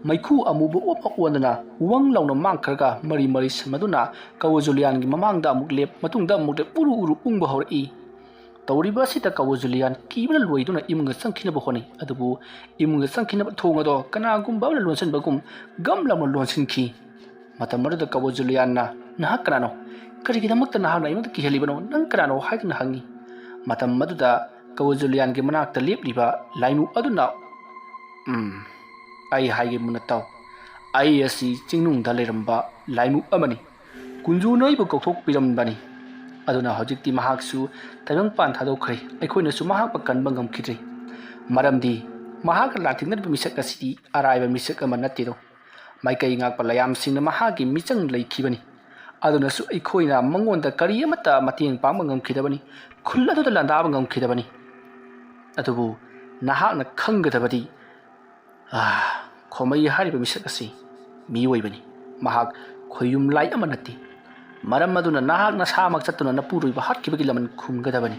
ꯃꯩꯈꯨ ꯑꯃꯨꯕ ꯑꯃ ꯑꯣꯟꯗꯨꯅ ꯋꯪ ꯂꯥꯎꯅ ꯃꯥꯡꯈ꯭ꯔꯒ ꯃꯔꯤ ꯃꯔꯤ ꯁꯝꯅꯗꯨꯅ ꯀꯧ ꯖꯨꯂꯤꯌꯥꯟꯒꯤ ꯃꯃꯥꯡꯗ ꯑꯃꯨꯛ ꯂꯦꯞ, ꯃꯇꯨꯡꯗ ꯑꯃꯨꯛ ꯂꯦꯞ, ꯎꯔꯨ ꯎꯔꯨ ꯎꯪꯕ ꯍꯧꯔꯛꯏ꯫ ꯇꯧꯔꯤꯕ ꯑꯁꯤꯗ ꯀꯧ ꯖꯨꯂꯤꯌꯥꯟ ꯀꯤꯕꯅ ꯂꯣꯏꯗꯨꯅ ꯏꯃꯨꯡꯗ ꯆꯪꯈꯤꯅꯕ ꯍꯣꯠꯅꯩ꯫ ꯑꯗꯨꯕꯨ ꯏꯃꯨꯡꯗ ꯆꯪꯈꯤꯅꯕ ꯊꯣꯡ ꯑꯗꯣ ꯀꯅꯥꯒꯨꯝꯕ ꯑꯃꯅ ꯂꯣꯟꯁꯤꯟꯕꯒꯨꯝ ꯒꯝ ꯂꯥꯎꯅ ꯂꯣꯟꯁꯤꯟꯈꯤ꯫ ꯃꯇꯝ ꯑꯗꯨꯗ ꯀꯧ ꯖꯨꯂꯤꯌꯥꯟꯅ, "ꯅꯍꯥꯛ ꯀꯅꯥꯅꯣ? ꯀꯔꯤꯒꯤꯗꯃꯛꯇ ꯅꯍꯥꯛꯅ ꯑꯩꯉꯣꯟꯗ ꯀꯤꯍꯜꯂꯤꯕꯅꯣ? ꯅꯪ ꯀꯅꯥꯅꯣ?" ꯍꯥꯏꯗꯨꯅ ꯍꯪꯉꯤ꯫ ꯃꯇꯝ ꯑꯗꯨꯗ ꯀꯧ ꯖꯨꯂꯤꯌꯥꯟꯒꯤ ꯃꯅꯥꯛꯇ ꯂꯦꯞꯂꯤꯕ ꯂꯥꯏꯃꯨ ꯑꯗꯨꯅ, "ꯎꯝ, ꯑꯩ ꯍꯥꯏꯒꯦ ꯃꯨꯟꯅ ꯇꯥꯎ꯫ ꯑꯩ ꯑꯁꯤ ꯆꯤꯡꯅꯨꯡꯗ ꯂꯩꯔꯝꯕ ꯂꯥꯏꯃꯨ ꯑꯃꯅꯤ꯫ ꯀꯨꯟꯖꯨꯅ ꯑꯩꯕꯨ ꯀꯧꯊꯣꯛꯄꯤꯔꯝꯕꯅꯤ꯫ ꯑꯗꯨꯅ ꯍꯧꯖꯤꯛꯇꯤ ꯃꯍꯥꯛꯁꯨ ꯇꯥꯏꯕꯪꯄꯥꯟ ꯊꯥꯗꯣꯛꯈ꯭ꯔꯦ꯫ ꯑꯩꯈꯣꯏꯅꯁꯨ ꯃꯍꯥꯛꯄꯨ ꯀꯟꯕ ꯉꯝꯈꯤꯗ꯭ꯔꯦ꯫ ꯃꯔꯝꯗꯤ ꯃꯍꯥꯛꯀ ꯂꯥꯟꯊꯦꯡꯅꯔꯤꯕ ꯃꯤꯁꯛ ꯑꯁꯤꯗꯤ ꯑꯔꯥꯏꯕ ꯃꯤꯁꯛ ꯑꯃ ꯅꯠꯇꯦꯗꯣ꯫ ꯃꯥꯏꯀꯩ ꯉꯥꯛꯄ ꯂꯥꯏꯌꯥꯝꯁꯤꯡꯅ ꯃꯍꯥꯛꯀꯤ ꯃꯤꯆꯪ ꯂꯩꯈꯤꯕꯅꯤ꯫ ꯑꯗꯨꯅꯁꯨ ꯑꯩꯈꯣꯏꯅ ꯃꯉꯣꯟꯗ ꯀꯔꯤ ꯑꯃꯠꯇ ꯃꯇꯦꯡ ꯄꯥꯡꯕ ꯉꯝꯈꯤꯗꯕꯅꯤ꯫ ꯈꯨꯜ ꯑꯗꯨꯗ ꯂꯥꯟꯗꯥꯕ ꯉꯝꯈꯤꯗꯕꯅꯤ꯫ ꯑꯗꯨꯕꯨ ꯅꯍꯥꯛꯅ ꯈꯪꯒꯗꯕꯗꯤ, ꯑꯥ, ꯈꯣꯃꯩ ꯍꯥꯏꯔꯤꯕ ꯃꯤꯁꯛ ꯑꯁꯤ ꯃꯤꯑꯣꯏꯕꯅꯤ꯫ ꯃꯍꯥꯛ ꯈꯣꯌꯨꯝ ꯂꯥꯏ ꯑꯃ ꯅꯠꯇꯦ꯫ ꯃꯔꯝ ꯑꯗꯨꯅ ꯅꯍꯥꯛ ꯅꯁꯥꯃꯛ ꯆꯠꯇꯨꯅ ꯅꯄꯨꯔꯣꯏꯕ ꯍꯥꯠꯈꯤꯕꯒꯤ ꯂꯃꯟ ꯈꯨꯝꯒꯗꯕꯅꯤ꯫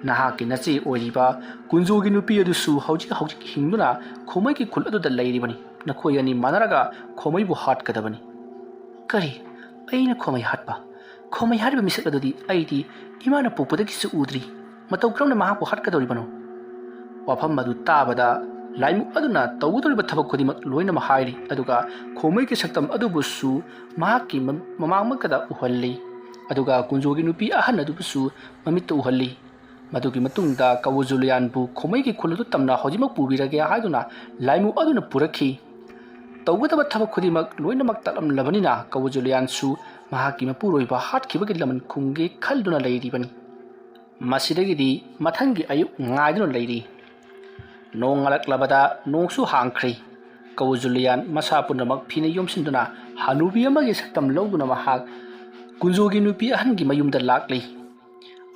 ꯅꯍꯥꯛꯀꯤ ꯅꯆꯦ ꯑꯣꯏꯔꯤꯕ ꯀꯨꯟꯖꯣꯒꯤ ꯅꯨꯄꯤ ꯑꯗꯨꯁꯨ ꯍꯧꯖꯤꯛ ꯍꯧꯖꯤꯛ ꯍꯤꯡꯗꯨꯅ ꯈꯣꯃꯩꯒꯤ ꯈꯨꯜ ꯑꯗꯨꯗ ꯂꯩꯔꯤꯕꯅꯤ꯫ ꯅꯈꯣꯏ ꯑꯅꯤ ꯃꯥꯟꯅꯔꯒ ꯈꯣꯃꯩꯕꯨ ꯍꯥꯠꯀꯗꯕꯅꯤ꯫ ꯀꯔꯤ? ꯑꯩꯅ ꯈꯣꯃꯩ ꯍꯥꯠꯄ? ꯈꯣꯃꯩ ꯍꯥꯏꯔꯤꯕ ꯃꯤꯁꯛ ꯑꯗꯨꯗꯤ ꯑꯩꯗꯤ ꯏꯃꯥꯅ ꯄꯣꯛꯄꯗꯒꯤꯁꯨ ꯎꯗ꯭ꯔꯤ꯫ ꯃꯇꯧ ꯀꯔꯝꯅ ꯃꯍꯥꯛꯄꯨ ꯍꯥꯠꯀꯗꯧꯔꯤꯕꯅꯣ? ꯋꯥꯐꯝ ꯑꯗꯨ ꯇꯥꯕꯗ ꯂꯥꯏꯃꯨ ꯑꯗꯨꯅ ꯇꯧꯒꯗꯧꯔꯤꯕ ꯊꯕꯛ ꯈꯨꯗꯤꯡꯃꯛ ꯂꯣꯏꯅꯃꯛ ꯍꯥꯏꯔꯤ, ꯑꯗꯨꯒ ꯈꯣꯃꯩꯒꯤ ꯁꯛꯇꯝ ꯑꯗꯨꯕꯨꯁꯨ ꯃꯍꯥꯛꯀꯤ ꯃ-, ꯃꯃꯥꯡꯃꯛꯀꯗ ꯎꯍꯜꯂꯤ, ꯑꯗꯨꯒ ꯀꯨꯟꯖꯣꯒꯤ ꯅꯨꯄꯤ ꯑꯍꯟ ꯑꯗꯨꯕꯨꯁꯨ ꯃꯃꯤꯠꯇ ꯎꯍꯜꯂꯤ꯫ ꯃꯗꯨꯒꯤ ꯃꯇꯨꯡꯗ ꯀꯧꯕ ꯖꯨꯂꯤꯌꯥꯟꯕꯨ ꯈꯣꯃꯩꯒꯤ ꯈꯨꯜ ꯑꯗꯨ ꯇꯝꯅ ꯍꯧꯖꯤꯛꯃꯛ ꯄꯨꯕꯤꯔꯒꯦ ꯍꯥꯏꯗꯨꯅ ꯂꯥꯏꯃꯨ ꯑꯗꯨꯅ ꯄꯨꯔꯛꯈꯤ꯫ ꯇꯧꯒꯗꯕ ꯊꯕꯛ ꯈꯨꯗꯤꯡꯃꯛ ꯂꯣꯏꯅꯃꯛ ꯇꯥꯛꯂꯝꯂꯕꯅꯤꯅ ꯀꯧꯕ ꯖꯨꯂꯤꯌꯥꯟꯁꯨ ꯃꯍꯥꯛꯀꯤ ꯃꯄꯨꯔꯣꯏꯕ ꯍꯥꯠꯈꯤꯕꯒꯤ ꯂꯃꯟ ꯈꯨꯝꯒꯦ ꯈꯜꯗꯨꯅ ꯂꯩꯔꯤꯕꯅꯤ꯫ ꯃꯁꯤꯗꯒꯤꯗꯤ ꯃꯊꯪꯒꯤ ꯑꯌꯨꯛ ꯉꯥꯏꯗꯨꯅ ꯂꯩꯔꯤ꯫ ꯅꯣꯡ ꯉꯥꯜꯂꯛꯂꯕꯗ ꯅꯣꯡꯁꯨ ꯍꯥꯡꯈ꯭ꯔꯦ꯫ ꯀꯧꯕ ꯖꯨꯂꯤꯌꯥꯟ ꯃꯁꯥ ꯄꯨꯝꯅꯃꯛ ꯐꯤꯅ ꯌꯣꯝꯁꯤꯟꯗꯨꯅ ꯍꯅꯨꯕꯤ ꯑꯃꯒꯤ ꯁꯛꯇꯝ ꯂꯧꯗꯨꯅ ꯃꯍꯥꯛ ꯀꯨꯟꯖꯣꯒꯤ ꯅꯨꯄꯤ ꯑꯍꯟꯒꯤ ꯃꯌꯨꯝꯗ ꯂꯥꯛꯂꯤ꯫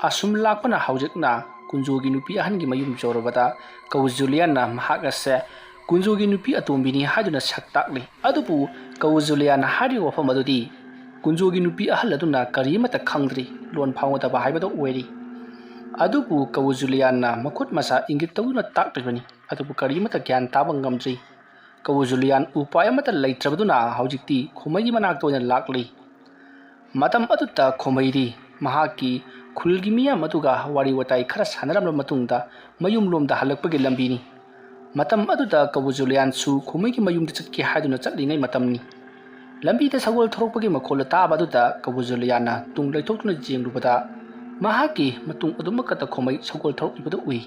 ꯑꯁꯨꯝ ꯂꯥꯛꯄꯅ ꯍꯧꯖꯤꯛꯅ ꯀꯨꯟꯖꯣꯒꯤ ꯅꯨꯄꯤ ꯑꯍꯟꯒꯤ ꯃꯌꯨꯝ ꯌꯧꯔꯕꯗ ꯀꯧꯕ ꯖꯨꯂꯤꯌꯥꯟꯅ ꯃꯍꯥꯛ ꯑꯁꯦ ꯀꯨꯟꯖꯣꯒꯤ ꯅꯨꯄꯤ ꯑꯇꯣꯝꯕꯤꯅꯤ ꯍꯥꯏꯗꯨꯅ ꯁꯛ ꯇꯥꯛꯂꯤ꯫ ꯑꯗꯨꯕꯨ ꯀꯧꯕ ꯖꯨꯂꯤꯌꯥꯟꯅ ꯍꯥꯏꯔꯤꯕ ꯋꯥꯐꯝ ꯑꯗꯨꯗꯤ ꯀꯨꯟꯖꯣꯒꯤ ꯅꯨꯄꯤ ꯑꯍꯜ ꯑꯗꯨꯅ ꯀꯔꯤ ꯑꯃꯠꯇ ꯈꯪꯗ꯭ꯔꯤ, ꯂꯣꯟ ꯐꯥꯎꯅꯗꯕ ꯍꯥꯏꯕꯗꯨ ꯑꯣꯏꯔꯤ꯫ ꯑꯗꯨꯕꯨ ꯀꯧꯕ ꯖꯨꯂꯤꯌꯥꯟꯅ ꯃꯈꯨꯠ ꯃꯁꯥ ꯏꯪꯒꯤꯠ ꯇꯧꯗꯨꯅ ꯇꯥꯛꯂꯤꯕꯅꯤ, ꯑꯗꯨꯕꯨ ꯀꯔꯤ ꯑꯃꯠꯇ ꯒ꯭ꯌꯥꯟ ꯇꯥꯕ ꯉꯝꯗ꯭ꯔꯤ꯫ ꯀꯧꯕ ꯖꯨꯂꯤꯌꯥꯟ ꯎꯄꯥꯏ ꯑꯃꯠꯇ ꯂꯩꯇ꯭ꯔꯕꯗꯨꯅ ꯍꯧꯖꯤꯛꯇꯤ ꯈꯣꯃꯩꯒꯤ ꯃꯅꯥꯛꯇ ꯑꯣꯏꯅ ꯂꯥꯛꯂꯤ꯫ ꯃꯇꯝ ꯑꯗꯨꯗ ꯈꯣꯃꯩꯗꯤ ꯃꯍꯥꯛꯀꯤ ꯈꯨꯜꯒꯤ ꯃꯤꯌꯥꯝ ꯑꯗꯨꯒ ꯋꯥꯔꯤ ꯋꯥꯇꯥꯏ ꯈꯔ ꯁꯥꯟꯅꯔꯝꯂꯕ ꯃꯇꯨꯡꯗ ꯃꯌꯨꯝꯂꯣꯝꯗ ꯍꯜꯂꯛꯄꯒꯤ ꯂꯝꯕꯤꯅꯤ꯫ ꯃꯇꯝ ꯑꯗꯨꯗ ꯀꯧꯕ ꯖꯨꯂꯤꯌꯥꯟꯁꯨ ꯈꯣꯃꯩꯒꯤ ꯃꯌꯨꯝꯗ ꯆꯠꯀꯦ ꯍꯥꯏꯗꯨꯅ ꯆꯠꯂꯤꯉꯩ ꯃꯇꯝꯅꯤ꯫ ꯂꯝꯕꯤꯗ ꯁꯒꯣꯜ ꯊꯧꯔꯛꯄꯒꯤ ꯃꯈꯣꯜ ꯇꯥꯕ ꯑꯗꯨꯗ ꯀꯧꯕ ꯖꯨꯂꯤꯌꯥꯟꯅ ꯇꯨꯡ ꯂꯩꯊꯣꯛꯇꯨꯅ ꯌꯦꯡꯂꯨꯕꯗ ꯃꯍꯥꯛꯀꯤ ꯃꯇꯨꯡ ꯑꯗꯨꯃꯛꯀꯗ ꯈꯣꯃꯩ ꯁꯒꯣꯜ ꯊꯧꯔꯛꯂꯤꯕꯗꯨ ꯎꯏ꯫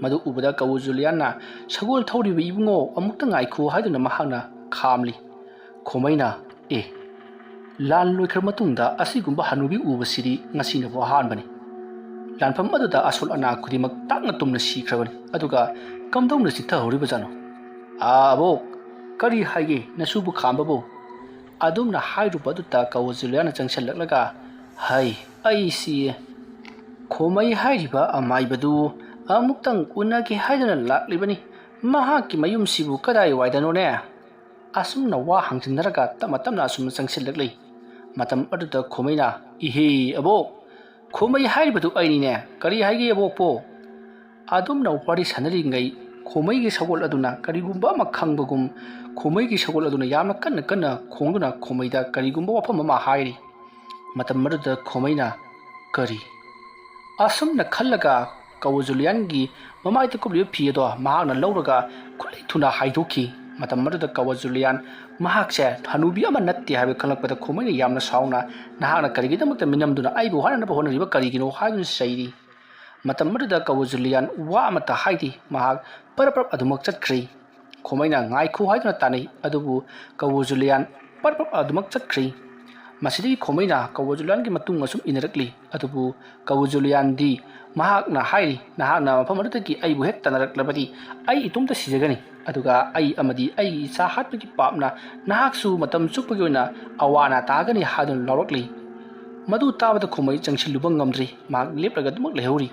ꯃꯗꯨ ꯎꯕꯗ ꯀꯧꯕ ꯖꯨꯂꯤꯌꯥꯟꯅ, "ꯁꯒꯣꯜ ꯊꯧꯔꯤꯕ ꯏꯕꯨꯡꯉꯣ, ꯑꯃꯨꯛꯇ ꯉꯥꯏꯈꯣ" ꯍꯥꯏꯗꯨꯅ ꯃꯍꯥꯛꯅ ꯈꯥꯝꯂꯤ꯫ ꯈꯣꯃꯩꯅ, "ꯑꯦ, ꯂꯥꯟ ꯂꯣꯏꯈ꯭ꯔ ꯃꯇꯨꯡꯗ ꯑꯁꯤꯒꯨꯝꯕ ꯍꯅꯨꯕꯤ ꯎꯕꯁꯤꯗꯤ ꯉꯁꯤꯅꯕꯨ ꯑꯍꯥꯟꯕꯅꯤ꯫ ꯂꯥꯟꯐꯝ ꯑꯗꯨꯗ ꯑꯁꯣꯜ ꯑꯅꯥ ꯈꯨꯗꯤꯡꯃꯛ ꯇꯥꯛꯅ ꯇꯨꯝꯅ ꯁꯤꯈ꯭ꯔꯕꯅꯤ꯫ ꯑꯗꯨꯒ ꯀꯝꯗꯧꯅ ꯆꯤꯠꯊꯍꯧꯔꯤꯕꯖꯥꯠꯅꯣ? ꯑꯥ, ꯑꯕꯣꯛ, ꯀꯔꯤ ꯍꯥꯏꯒꯦ ꯅꯁꯨꯕꯨ ꯈꯥꯝꯕꯕꯨ?" ꯑꯗꯨꯝꯅ ꯍꯥꯏꯔꯨꯕ ꯑꯗꯨꯗ ꯀꯧꯕ ꯖꯨꯂꯤꯌꯥꯟꯅ ꯆꯪꯁꯤꯜꯂꯛꯂꯒ, "ꯍꯩ, ꯑꯩꯁꯤ ꯈꯣꯃꯩ ꯍꯥꯏꯔꯤꯕ ꯑꯃꯥꯏꯕꯗꯨ ꯑꯃꯨꯛꯇꯪ ꯎꯅꯒꯦ ꯍꯥꯏꯗꯨꯅ ꯂꯥꯛꯂꯤꯕꯅꯤ꯫ ꯃꯍꯥꯛꯀꯤ ꯃꯌꯨꯝꯁꯤꯕꯨ ꯀꯗꯥꯏꯋꯥꯏꯗꯅꯣꯅꯦ?" ꯑꯁꯨꯝꯅ ꯋꯥ ꯍꯪꯖꯤꯟꯅꯔꯒ ꯇꯞꯅ ꯇꯞꯅ ꯑꯁꯨꯝꯅ ꯆꯪꯁꯤꯜꯂꯛꯂꯤ꯫ ꯃꯇꯝ ꯑꯗꯨꯗ ꯈꯣꯃꯩꯅ, "ꯏꯍꯦ ꯑꯕꯣꯛ, "ꯈꯣꯃꯩ ꯍꯥꯏꯔꯤꯕꯗꯨ ꯑꯩꯅꯤꯅꯦ꯫ ꯀꯔꯤ ꯍꯥꯏꯒꯦ ꯑꯕꯣꯛꯄꯣ?" ꯑꯗꯨꯝꯅ ꯋꯥꯔꯤ ꯁꯥꯟꯅꯔꯤꯉꯩ ꯈꯣꯃꯩꯒꯤ ꯁꯒꯣꯜ ꯑꯗꯨꯅ ꯀꯔꯤꯒꯨꯝꯕ ꯑꯃ ꯈꯪꯕꯒꯨꯝ ꯈꯣꯃꯩꯒꯤ ꯁꯒꯣꯜ ꯑꯗꯨꯅ ꯌꯥꯝꯅ ꯀꯟꯅ ꯀꯟꯅ ꯈꯣꯡꯗꯨꯅ ꯈꯣꯃꯩꯗ ꯀꯔꯤꯒꯨꯝꯕ ꯋꯥꯐꯝ ꯑꯃ ꯍꯥꯏꯔꯤ꯫ ꯃꯇꯝ ꯑꯗꯨꯗ ꯈꯣꯃꯩꯅ, "ꯀꯔꯤ?" ꯑꯁꯨꯝꯅ ꯈꯜꯂꯒ ꯀꯋꯥ ꯖꯨꯂꯤꯌꯥꯟꯒꯤ ꯃꯃꯥꯏꯗ ꯀꯨꯞꯂꯤꯕ ꯐꯤ ꯑꯗꯣ ꯃꯍꯥꯛꯅ ꯂꯧꯔꯒ ꯈꯨꯠꯂꯩ ꯊꯨꯅ ꯍꯥꯏꯗꯣꯛꯈꯤ꯫ ꯃꯇꯝ ꯑꯗꯨꯗ ꯀꯋꯥ ꯖꯨꯂꯤꯌꯥꯟ ꯃꯍꯥꯛꯁꯦ ꯍꯅꯨꯕꯤ ꯑꯃ ꯅꯠꯇꯦ ꯍꯥꯏꯕ ꯈꯪꯂꯛꯄꯗ ꯈꯣꯃꯩꯅ ꯌꯥꯝꯅ ꯁꯥꯎꯅ, "ꯅꯍꯥꯛꯅ ꯀꯔꯤꯒꯤꯗꯃꯛꯇ ꯃꯤꯅꯝꯗꯨꯅ ꯑꯩꯕꯨ ꯍꯥꯠꯅꯅꯕ ꯍꯣꯠꯅꯔꯤꯕ ꯀꯔꯤꯒꯤꯅꯣ?" ꯍꯥꯏꯗꯨꯅ ꯆꯩꯔꯤ꯫ ꯃꯇꯝ ꯑꯗꯨꯗ ꯀꯋꯥ ꯖꯨꯂꯤꯌꯥꯟ ꯋꯥ ꯑꯃꯠꯇ ꯍꯥꯏꯗꯦ꯫ ꯃꯍꯥꯛ ꯄꯔꯞ ꯄꯔꯞ ꯑꯗꯨꯃꯛ ꯆꯠꯈ꯭ꯔꯦ꯫ ꯈꯣꯃꯩꯅ "ꯉꯥꯏꯈꯣ" ꯍꯥꯏꯗꯨꯅ ꯇꯥꯟꯅꯩ, ꯑꯗꯨꯕꯨ ꯀꯋꯥ ꯖꯨꯂꯤꯌꯥꯟ ꯄꯔꯞ ꯄꯔꯞ ꯑꯗꯨꯃꯛ ꯆꯠꯈ꯭ꯔꯦ꯫ ꯃꯁꯤꯗꯒꯤ ꯈꯣꯃꯩꯅ ꯀꯋꯥ ꯖꯨꯂꯤꯌꯥꯟꯒꯤ ꯃꯇꯨꯡ ꯑꯁꯨꯝ ꯏꯟꯅꯔꯛꯂꯤ, ꯑꯗꯨꯕꯨ ꯀꯋꯥ ꯖꯨꯂꯤꯌꯥꯟꯗꯤ ꯃꯍꯥꯛꯅ ꯍꯥꯏꯔꯤ, "ꯅꯍꯥꯛꯅ ꯃꯐꯝ ꯑꯗꯨꯗꯒꯤ ꯑꯩꯕꯨ ꯍꯦꯛ ꯇꯥꯟꯅꯔꯛꯂꯕꯗꯤ ꯑꯩ ꯏꯇꯣꯝꯇ ꯁꯤꯖꯒꯅꯤ, ꯑꯗꯨꯒ ꯑꯩ ꯑꯃꯗꯤ ꯑꯩꯒꯤ ꯏꯆꯥ ꯍꯥꯠꯄꯒꯤ ꯄꯥꯞꯅ ꯅꯍꯥꯛꯁꯨ ꯃꯇꯝ ꯆꯨꯞꯄꯒꯤ ꯑꯣꯏꯅ ꯑꯋꯥ ꯑꯅꯥ ꯇꯥꯒꯅꯤ" ꯍꯥꯏꯗꯨꯅ ꯂꯥꯎꯔꯛꯂꯤ꯫ ꯃꯗꯨ ꯇꯥꯕꯗ ꯈꯣꯃꯩ ꯆꯪꯁꯤꯜꯂꯨꯕ ꯉꯝꯗ꯭ꯔꯤ꯫ ꯃꯍꯥꯛ ꯂꯦꯞꯂꯒ ꯑꯗꯨꯃꯛ ꯂꯩꯍꯧꯔꯤ꯫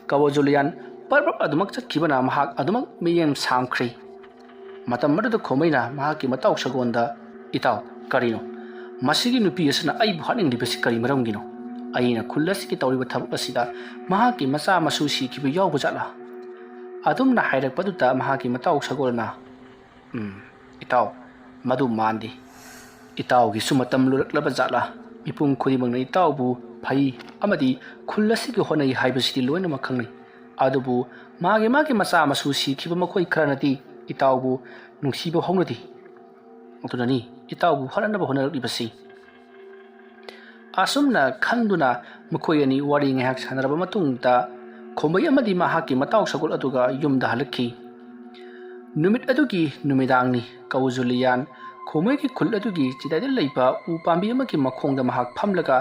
ꯀꯋꯥ ꯖꯨꯂꯤꯌꯥꯟ ꯄꯔꯞ ꯄꯔꯞ ꯑꯗꯨꯃꯛ ꯆꯠꯈꯤꯕꯅ ꯃꯍꯥꯛ ꯑꯗꯨꯃꯛ ꯃꯤꯠꯌꯦꯡ ꯁꯥꯡꯈ꯭ꯔꯦ꯫ ꯃꯇꯝ ꯑꯗꯨꯗ ꯈꯣꯃꯩꯅ ꯃꯍꯥꯛꯀꯤ ꯃꯇꯥꯎ ꯁꯒꯣꯜꯗ, "ꯏꯇꯥꯎ, ꯀꯔꯤꯅꯣ? ꯃꯁꯤꯒꯤ ꯅꯨꯄꯤ ꯑꯁꯤꯅ ꯑꯩꯕꯨ ꯍꯥꯠꯅꯤꯡꯂꯤꯕꯁꯤ ꯀꯔꯤ ꯃꯔꯝꯒꯤꯅꯣ? ꯑꯩꯅ ꯈꯨꯜ ꯑꯁꯤꯒꯤ ꯇꯧꯔꯤꯕ ꯊꯕꯛ ꯑꯁꯤꯗ ꯃꯍꯥꯛꯀꯤ ꯃꯆꯥ ꯃꯁꯨ ꯁꯤꯈꯤꯕ ꯌꯥꯎꯕ ꯖꯥꯠꯂꯥ?" ꯑꯗꯨꯝꯅ ꯍꯥꯏꯔꯛꯄꯗꯨꯗ ꯃꯍꯥꯛꯀꯤ ꯃꯇꯥꯎ ꯁꯒꯣꯜꯅ, "ꯎꯝ, ꯏꯇꯥꯎ, ꯃꯗꯨ ꯃꯥꯟꯗꯦ꯫ ꯏꯇꯥꯎꯒꯤꯁꯨ ꯃꯇꯝ ꯂꯣꯏꯔꯛꯂꯕ ꯖꯥꯠꯂꯥ? ꯃꯤꯄꯨꯝ ꯈꯨꯗꯤꯡꯃꯛꯅ ꯏꯇꯥꯎꯕꯨ ꯐꯩ ꯑꯃꯗꯤ ꯈꯨꯜ ꯑꯁꯤꯒꯤ ꯍꯣꯠꯅꯩ ꯍꯥꯏꯕꯁꯤꯗꯤ ꯂꯣꯏꯅꯃꯛ ꯈꯪꯅꯩ꯫ ꯑꯗꯨꯕꯨ ꯃꯥꯒꯤ ꯃꯥꯒꯤ ꯃꯆꯥ ꯃꯁꯨ ꯁꯤꯈꯤꯕ ꯃꯈꯣꯏ ꯈꯔꯅꯗꯤ ꯏꯇꯥꯎꯕꯨ ꯅꯨꯡꯁꯤꯕ ꯍꯧꯅꯗꯦ꯫ ꯑꯗꯨꯅꯅꯤ ꯏꯇꯥꯎꯕꯨ ꯍꯥꯠꯅꯅꯕ ꯍꯣꯠꯅꯔꯛꯂꯤꯕꯁꯤ꯫" ꯑꯁꯨꯝꯅ ꯈꯟꯗꯨꯅ ꯃꯈꯣꯏ ꯑꯅꯤ ꯋꯥꯔꯤ ꯉꯥꯏꯍꯥꯛ ꯁꯥꯟꯅꯔꯕ ꯃꯇꯨꯡꯗ ꯈꯣꯃꯩ ꯑꯃꯗꯤ ꯃꯍꯥꯛꯀꯤ ꯃꯇꯥꯎ ꯁꯒꯣꯜ ꯑꯗꯨꯒ ꯌꯨꯝꯗ ꯍꯜꯂꯛꯈꯤ꯫ ꯅꯨꯃꯤꯠ ꯑꯗꯨꯒꯤ ꯅꯨꯃꯤꯗꯥꯡꯅꯤ꯫ ꯀꯋꯥ ꯖꯨꯂꯤꯌꯥꯟ ꯈꯣꯃꯩꯒꯤ ꯈꯨꯜ ꯑꯗꯨꯒꯤ ꯆꯤꯗꯥꯏꯗ ꯂꯩꯕ ꯎ ꯄꯥꯝꯕꯤ ꯑꯃꯒꯤ ꯃꯈꯣꯡꯗ ꯃꯍꯥꯛ ꯐꯝꯂꯒ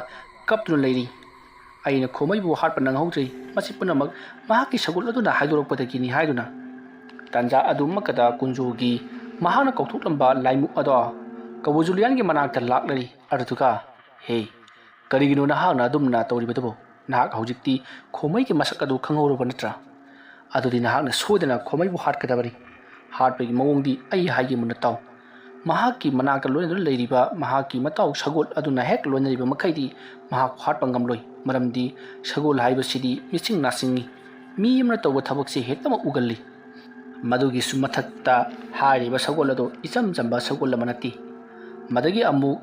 ꯀꯞꯇꯨꯅ ꯂꯩꯔꯤ꯫ "ꯑꯩꯅ ꯈꯣꯃꯩꯕꯨ ꯍꯥꯠꯄ ꯅꯪꯍꯧꯗ꯭ꯔꯤ꯫ ꯃꯁꯤ ꯄꯨꯝꯅꯃꯛ ꯃꯍꯥꯛꯀꯤ ꯁꯒꯣꯜ ꯑꯗꯨꯅ ꯍꯥꯏꯗꯣꯔꯛꯄꯗꯒꯤꯅꯤ" ꯍꯥꯏꯗꯨꯅ꯫ ꯇꯥꯟꯖꯥ ꯑꯗꯨꯃꯛꯀꯗ ꯀꯨꯟꯖꯣꯒꯤ ꯃꯍꯥꯛꯅ ꯀꯧꯊꯣꯛꯂꯝꯕ ꯂꯥꯏꯃꯨꯛ ꯑꯗꯣ ꯀꯋꯥ ꯖꯨꯂꯤꯌꯥꯟꯒꯤ ꯃꯅꯥꯛꯇ ꯂꯥꯛꯂꯔꯤ꯫ ꯑꯗꯨꯗꯨꯒ, "ꯍꯦ, ꯀꯔꯤꯒꯤꯅꯣ ꯅꯍꯥꯛꯅ ꯑꯗꯨꯝꯅ ꯇꯧꯔꯤꯕꯗꯨꯕꯨ? ꯅꯍꯥꯛ ꯍꯧꯖꯤꯛꯇꯤ ꯈꯣꯃꯩꯒꯤ ꯃꯁꯛ ꯑꯗꯨ ꯈꯪꯍꯧꯔꯕ ꯅꯠꯇ꯭ꯔꯥ? ꯑꯗꯨꯗꯤ ꯅꯍꯥꯛꯅ ꯁꯣꯏꯗꯅ ꯈꯣꯃꯩꯕꯨ ꯍꯥꯠꯀꯗꯕꯅꯤ꯫ ꯍꯥꯠꯄꯒꯤ ꯃꯑꯣꯡꯗꯤ ꯑꯩ ꯍꯥꯏꯒꯦ ꯃꯨꯟꯅ ꯇꯥꯎ꯫ ꯃꯍꯥꯛꯀꯤ ꯃꯅꯥꯛꯇ ꯂꯣꯏꯅꯗꯨꯅ ꯂꯩꯔꯤꯕ ꯃꯍꯥꯛꯀꯤ ꯃꯇꯥꯎ ꯁꯒꯣꯜ ꯑꯗꯨꯅ ꯍꯦꯛ ꯂꯣꯏꯅꯔꯤꯕ ꯃꯈꯩꯗꯤ ꯃꯍꯥꯛ ꯍꯥꯠꯄ ꯉꯝꯂꯣꯏ꯫ ꯃꯔꯝꯗꯤ ꯁꯒꯣꯜ ꯍꯥꯏꯕꯁꯤꯗꯤ ꯃꯤꯆꯤꯡ ꯅꯥꯆꯤꯡꯉꯤ꯫ ꯃꯤ ꯑꯃꯅ ꯇꯧꯕ ꯊꯕꯛꯁꯦ ꯍꯦꯛꯇꯃꯛ ꯎꯒꯜꯂꯤ꯫ ꯃꯗꯨꯒꯤꯁꯨ ꯃꯊꯛꯇ ꯍꯥꯏꯔꯤꯕ ꯁꯒꯣꯜ ꯑꯗꯨ ꯏꯆꯝ ꯆꯝꯕ ꯁꯒꯣꯜ ꯑꯃ ꯅꯠꯇꯦ꯫ ꯃꯗꯒꯤ ꯑꯃꯨꯛ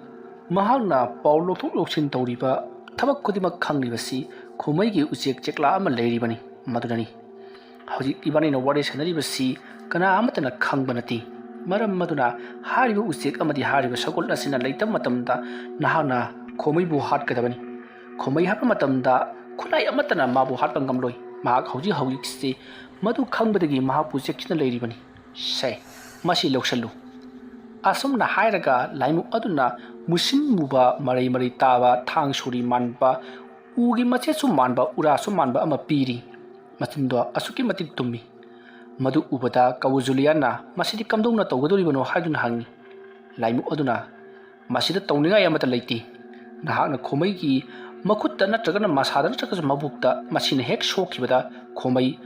ꯃꯍꯥꯛꯅ ꯄꯥꯎ ꯂꯧꯊꯣꯛ ꯂꯧꯁꯤꯟ ꯇꯧꯔꯤꯕ, ꯊꯕꯛ ꯈꯨꯗꯤꯡꯃꯛ ꯈꯪꯂꯤꯕꯁꯤ ꯈꯣꯃꯩꯒꯤ ꯎꯆꯦꯛ ꯆꯦꯛꯂꯥ ꯑꯃ ꯂꯩꯔꯤꯕꯅꯤ꯫ ꯃꯗꯨꯅꯅꯤ ꯍꯧꯖꯤꯛ ꯏꯕꯥꯅꯤꯅ ꯋꯥꯔꯤ ꯁꯥꯟꯅꯔꯤꯕꯁꯤ ꯀꯅꯥ ꯑꯃꯠꯇꯅ ꯈꯪꯕ ꯅꯠꯇꯦ꯫ ꯃꯔꯝ ꯑꯗꯨꯅ ꯍꯥꯏꯔꯤꯕ ꯎꯆꯦꯛ ꯑꯃꯗꯤ ꯍꯥꯏꯔꯤꯕ ꯁꯒꯣꯜ ꯑꯁꯤꯅ ꯂꯩꯇꯕ ꯃꯇꯝꯗ ꯅꯍꯥꯛꯅ ꯈꯣꯃꯩꯕꯨ ꯍꯥꯠꯀꯗꯕꯅꯤ꯫ ꯈꯣꯃꯩ ꯍꯥꯠꯄ ꯃꯇꯝꯗ ꯈꯨꯠꯂꯥꯏ ꯑꯃꯠꯇꯅ ꯃꯥꯕꯨ ꯍꯥꯠꯄ ꯉꯝꯂꯣꯏ꯫ ꯃꯍꯥꯛ ꯍꯧꯖꯤꯛ ꯍꯧꯖꯤꯛꯁꯤ ꯃꯗꯨ ꯈꯪꯕꯗꯒꯤ ꯃꯍꯥꯛꯄꯨ ꯆꯦꯛꯁꯤꯟꯅ ꯂꯩꯔꯤꯕꯅꯤ꯫ ꯁꯦ, ꯃꯁꯤ ꯂꯧꯁꯜꯂꯨ꯫ ꯑꯁꯨꯝꯅ ꯍꯥꯏꯔꯒ ꯂꯥꯏꯃꯨ ꯑꯗꯨꯅ ꯃꯨꯁꯤꯟ ꯃꯨꯕ, ꯃꯔꯩ ꯃꯔꯩ ꯇꯥꯕ, ꯊꯥꯡ ꯁꯣꯔꯤ ꯃꯥꯟꯕ, ꯎꯒꯤ ꯃꯆꯦꯠꯁꯨ ꯃꯥꯟꯕ, ꯎꯔꯥꯁꯨ ꯃꯥꯟꯕ ꯑꯃ ꯄꯤꯔꯤ꯫ ꯃꯆꯤꯟꯗꯣ ꯑꯁꯨꯛꯀꯤ ꯃꯇꯤꯛ ꯇꯨꯝꯃꯤ꯫ ꯃꯗꯨ ꯎꯕꯗ ꯀꯋꯨ ꯖꯨꯂꯤꯌꯥꯟꯅ, "ꯃꯁꯤꯗꯤ ꯀꯝꯗꯧꯅ ꯇꯧꯒꯗꯧꯔꯤꯕꯅꯣ?" ꯍꯥꯏꯗꯨꯅ ꯍꯪꯉꯤ꯫ ꯂꯥꯏꯃꯨ ꯑꯗꯨꯅ, "ꯃꯁꯤꯗ ꯇꯧꯅꯤꯡꯉꯥꯏ ꯑꯃꯠꯇ ꯂꯩꯇꯦ꯫ ꯅꯍꯥꯛꯅ ꯈꯣꯃꯩꯒꯤ ꯃꯈꯨꯠꯇ ꯅꯠꯇ꯭ꯔꯒꯅ ꯃꯁꯥꯗ ꯅꯠꯇ꯭ꯔꯒꯁꯨ ꯃꯕꯨꯛꯇ ꯃꯁꯤꯅ ꯍꯦꯛ ꯁꯣꯛꯈꯤꯕꯗ ꯈꯣꯃꯩ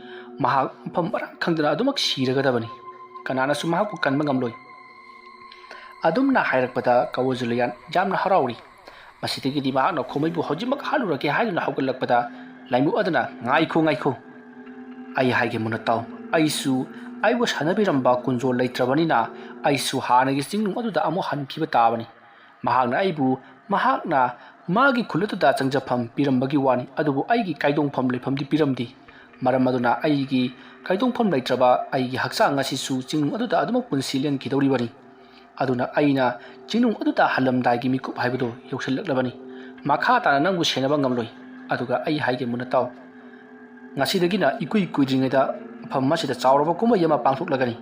ꯃꯍꯥꯛ ꯃꯐꯝ ꯃꯔꯥꯡ ꯈꯪꯗꯅ ꯑꯗꯨꯃꯛ ꯁꯤꯔꯒꯗꯕꯅꯤ꯫ ꯀꯅꯥꯅꯁꯨ ꯃꯍꯥꯛꯄꯨ ꯀꯟꯕ ꯉꯝꯂꯣꯏ꯫" ꯑꯗꯨꯝꯅ ꯍꯥꯏꯔꯛꯄꯗ ꯀꯋꯨ ꯖꯨꯂꯤꯌꯥꯟ ꯌꯥꯝꯅ ꯍꯔꯥꯎꯔꯤ꯫ ꯃꯁꯤꯗꯒꯤꯗꯤ ꯃꯍꯥꯛꯅ ꯈꯣꯃꯩꯕꯨ ꯍꯧꯖꯤꯛꯃꯛ ꯍꯥꯠꯂꯨꯔꯒꯦ ꯍꯥꯏꯗꯨꯅ ꯍꯧꯒꯠꯂꯛꯄꯗ ꯂꯥꯏꯃꯨ ꯑꯗꯨꯅ, "ꯉꯥꯏꯈꯣ, ꯉꯥꯏꯈꯣ꯫ ꯑꯩ ꯍꯥꯏꯒꯦ ꯃꯨꯟꯅ ꯇꯥꯎ꯫ ꯑꯩꯁꯨ ꯑꯩꯕꯨ ꯁꯥꯟꯅꯕꯤꯔꯝꯕ ꯀꯨꯟꯖꯣꯜ ꯂꯩꯇ꯭ꯔꯕꯅꯤꯅ ꯑꯩꯁꯨ ꯍꯥꯟꯅꯒꯤ ꯆꯤꯡꯅꯨꯡ ꯑꯗꯨꯗ ꯑꯃꯨꯛ ꯍꯟꯈꯤꯕ ꯇꯥꯕꯅꯤ꯫ ꯃꯍꯥꯛꯅ ꯑꯩꯕꯨ, ꯃꯍꯥꯛꯅ ꯃꯥꯒꯤ ꯈꯨꯜ ꯑꯗꯨꯗ ꯆꯪꯖꯐꯝ ꯄꯤꯔꯝꯕꯒꯤ ꯋꯥꯅꯤ, ꯑꯗꯨꯕꯨ ꯑꯩꯒꯤ ꯀꯥꯏꯗꯣꯡꯐꯝ ꯂꯩꯐꯝꯗꯤ ꯄꯤꯔꯝꯗꯦ꯫ ꯃꯔꯝ ꯑꯗꯨꯅ ꯑꯩꯒꯤ ꯀꯥꯏꯗꯣꯡꯐꯝ ꯂꯩꯇ꯭ꯔꯕ ꯑꯩꯒꯤ ꯍꯛꯆꯥꯡ ꯑꯁꯤꯁꯨ ꯆꯤꯡꯅꯨꯡ ꯑꯗꯨꯗ ꯑꯗꯨꯃꯛ ꯄꯨꯟꯁꯤ ꯂꯦꯟꯈꯤꯗꯧꯔꯤꯕꯅꯤ꯫ ꯑꯗꯨꯅ ꯑꯩꯅ ꯆꯤꯡꯅꯨꯡ ꯑꯗꯨꯗ ꯍꯜꯂꯝꯗꯥꯏꯒꯤ ꯃꯤꯀꯨꯞ ꯍꯥꯏꯕꯗꯨ ꯌꯧꯁꯤꯜꯂꯛꯂꯕꯅꯤ꯫ ꯃꯈꯥ ꯇꯥꯅ ꯅꯪꯕꯨ ꯁꯦꯟꯅꯕ ꯉꯝꯂꯣꯏ꯫ ꯑꯗꯨꯒ ꯑꯩ ꯍꯥꯏꯒꯦ ꯃꯨꯟꯅ ꯇꯥꯎ꯫ ꯉꯁꯤꯗꯒꯤꯅ ꯏꯀꯨꯏ ꯀꯨꯏꯗ꯭ꯔꯤꯉꯩꯗ ꯃꯐꯝ ꯑꯁꯤꯗ ꯆꯥꯎꯔꯕ ꯀꯨꯝꯍꯩ ꯑꯃ ꯄꯥꯡꯊꯣꯛꯂꯒꯅꯤ꯫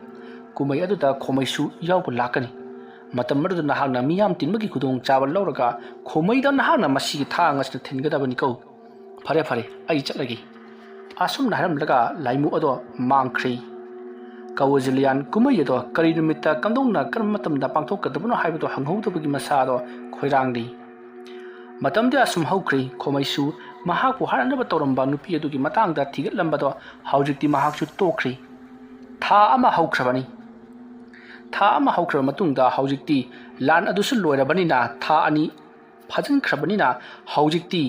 ꯀꯨꯝꯍꯩ ꯑꯗꯨꯗ ꯈꯣꯃꯩꯁꯨ ꯌꯥꯎꯕ ꯂꯥꯛꯀꯅꯤ꯫ ꯃꯇꯝ ꯑꯗꯨꯗ ꯅꯍꯥꯛꯅ ꯃꯤꯌꯥꯝ ꯇꯤꯟꯕꯒꯤ ꯈꯨꯗꯣꯡꯆꯥꯕ ꯂꯧꯔꯒ ꯈꯣꯃꯩꯗ ꯅꯍꯥꯛꯅ ꯃꯁꯤꯒꯤ ꯊꯥꯡ ꯑꯁꯤꯅ ꯊꯤꯟꯒꯗꯕꯅꯤꯀꯣ꯫ ꯐꯔꯦ, ꯐꯔꯦ, ꯑꯩ ꯆꯠꯂꯒꯦ꯫" ꯑꯁꯨꯝꯅ ꯍꯥꯏꯔꯝꯂꯒ ꯂꯥꯏꯃꯨ ꯑꯗꯣ ꯃꯥꯡꯈ꯭ꯔꯦ꯫ ꯀꯋꯨ ꯖꯨꯂꯤꯌꯥꯟ ꯀꯨꯝꯍꯩ ꯑꯗꯣ ꯀꯔꯤ ꯅꯨꯃꯤꯠꯇ, ꯀꯝꯗꯧꯅ, ꯀꯔꯝꯕ ꯃꯇꯝꯗ ꯄꯥꯡꯊꯣꯛꯀꯗꯕꯅꯣ ꯍꯥꯏꯕꯗꯨ ꯍꯪꯍꯧꯗꯕꯒꯤ ꯃꯁꯥꯗꯣ ꯈꯣꯏꯔꯥꯡꯂꯤ꯫ ꯃꯇꯝꯗꯤ ꯑꯁꯨꯝ ꯍꯧꯈ꯭ꯔꯦ꯫ ꯈꯣꯃꯩꯁꯨ ꯃꯍꯥꯛꯄꯨ ꯍꯥꯠꯅꯅꯕ ꯇꯧꯔꯝꯕ ꯅꯨꯄꯤ ꯑꯗꯨꯒꯤ ꯃꯇꯥꯡꯗ ꯊꯤꯒꯠꯂꯝꯕꯗꯣ ꯍꯧꯖꯤꯛꯇꯤ ꯃꯍꯥꯛꯁꯨ ꯇꯣꯛꯈ꯭ꯔꯦ꯫ ꯊꯥ ꯑꯃ ꯍꯧꯈ꯭ꯔꯕꯅꯤ꯫ ꯊꯥ ꯑꯃ ꯍꯧꯈ꯭ꯔꯕ ꯃꯇꯨꯡꯗ ꯍꯧꯖꯤꯛꯇꯤ ꯂꯥꯟ ꯑꯗꯨꯁꯨ ꯂꯣꯏꯔꯕꯅꯤꯅ, ꯊꯥ ꯑꯅꯤ ꯐꯥꯖꯤꯟꯈ꯭ꯔꯕꯅꯤꯅ, ꯍꯧꯖꯤꯛꯇꯤ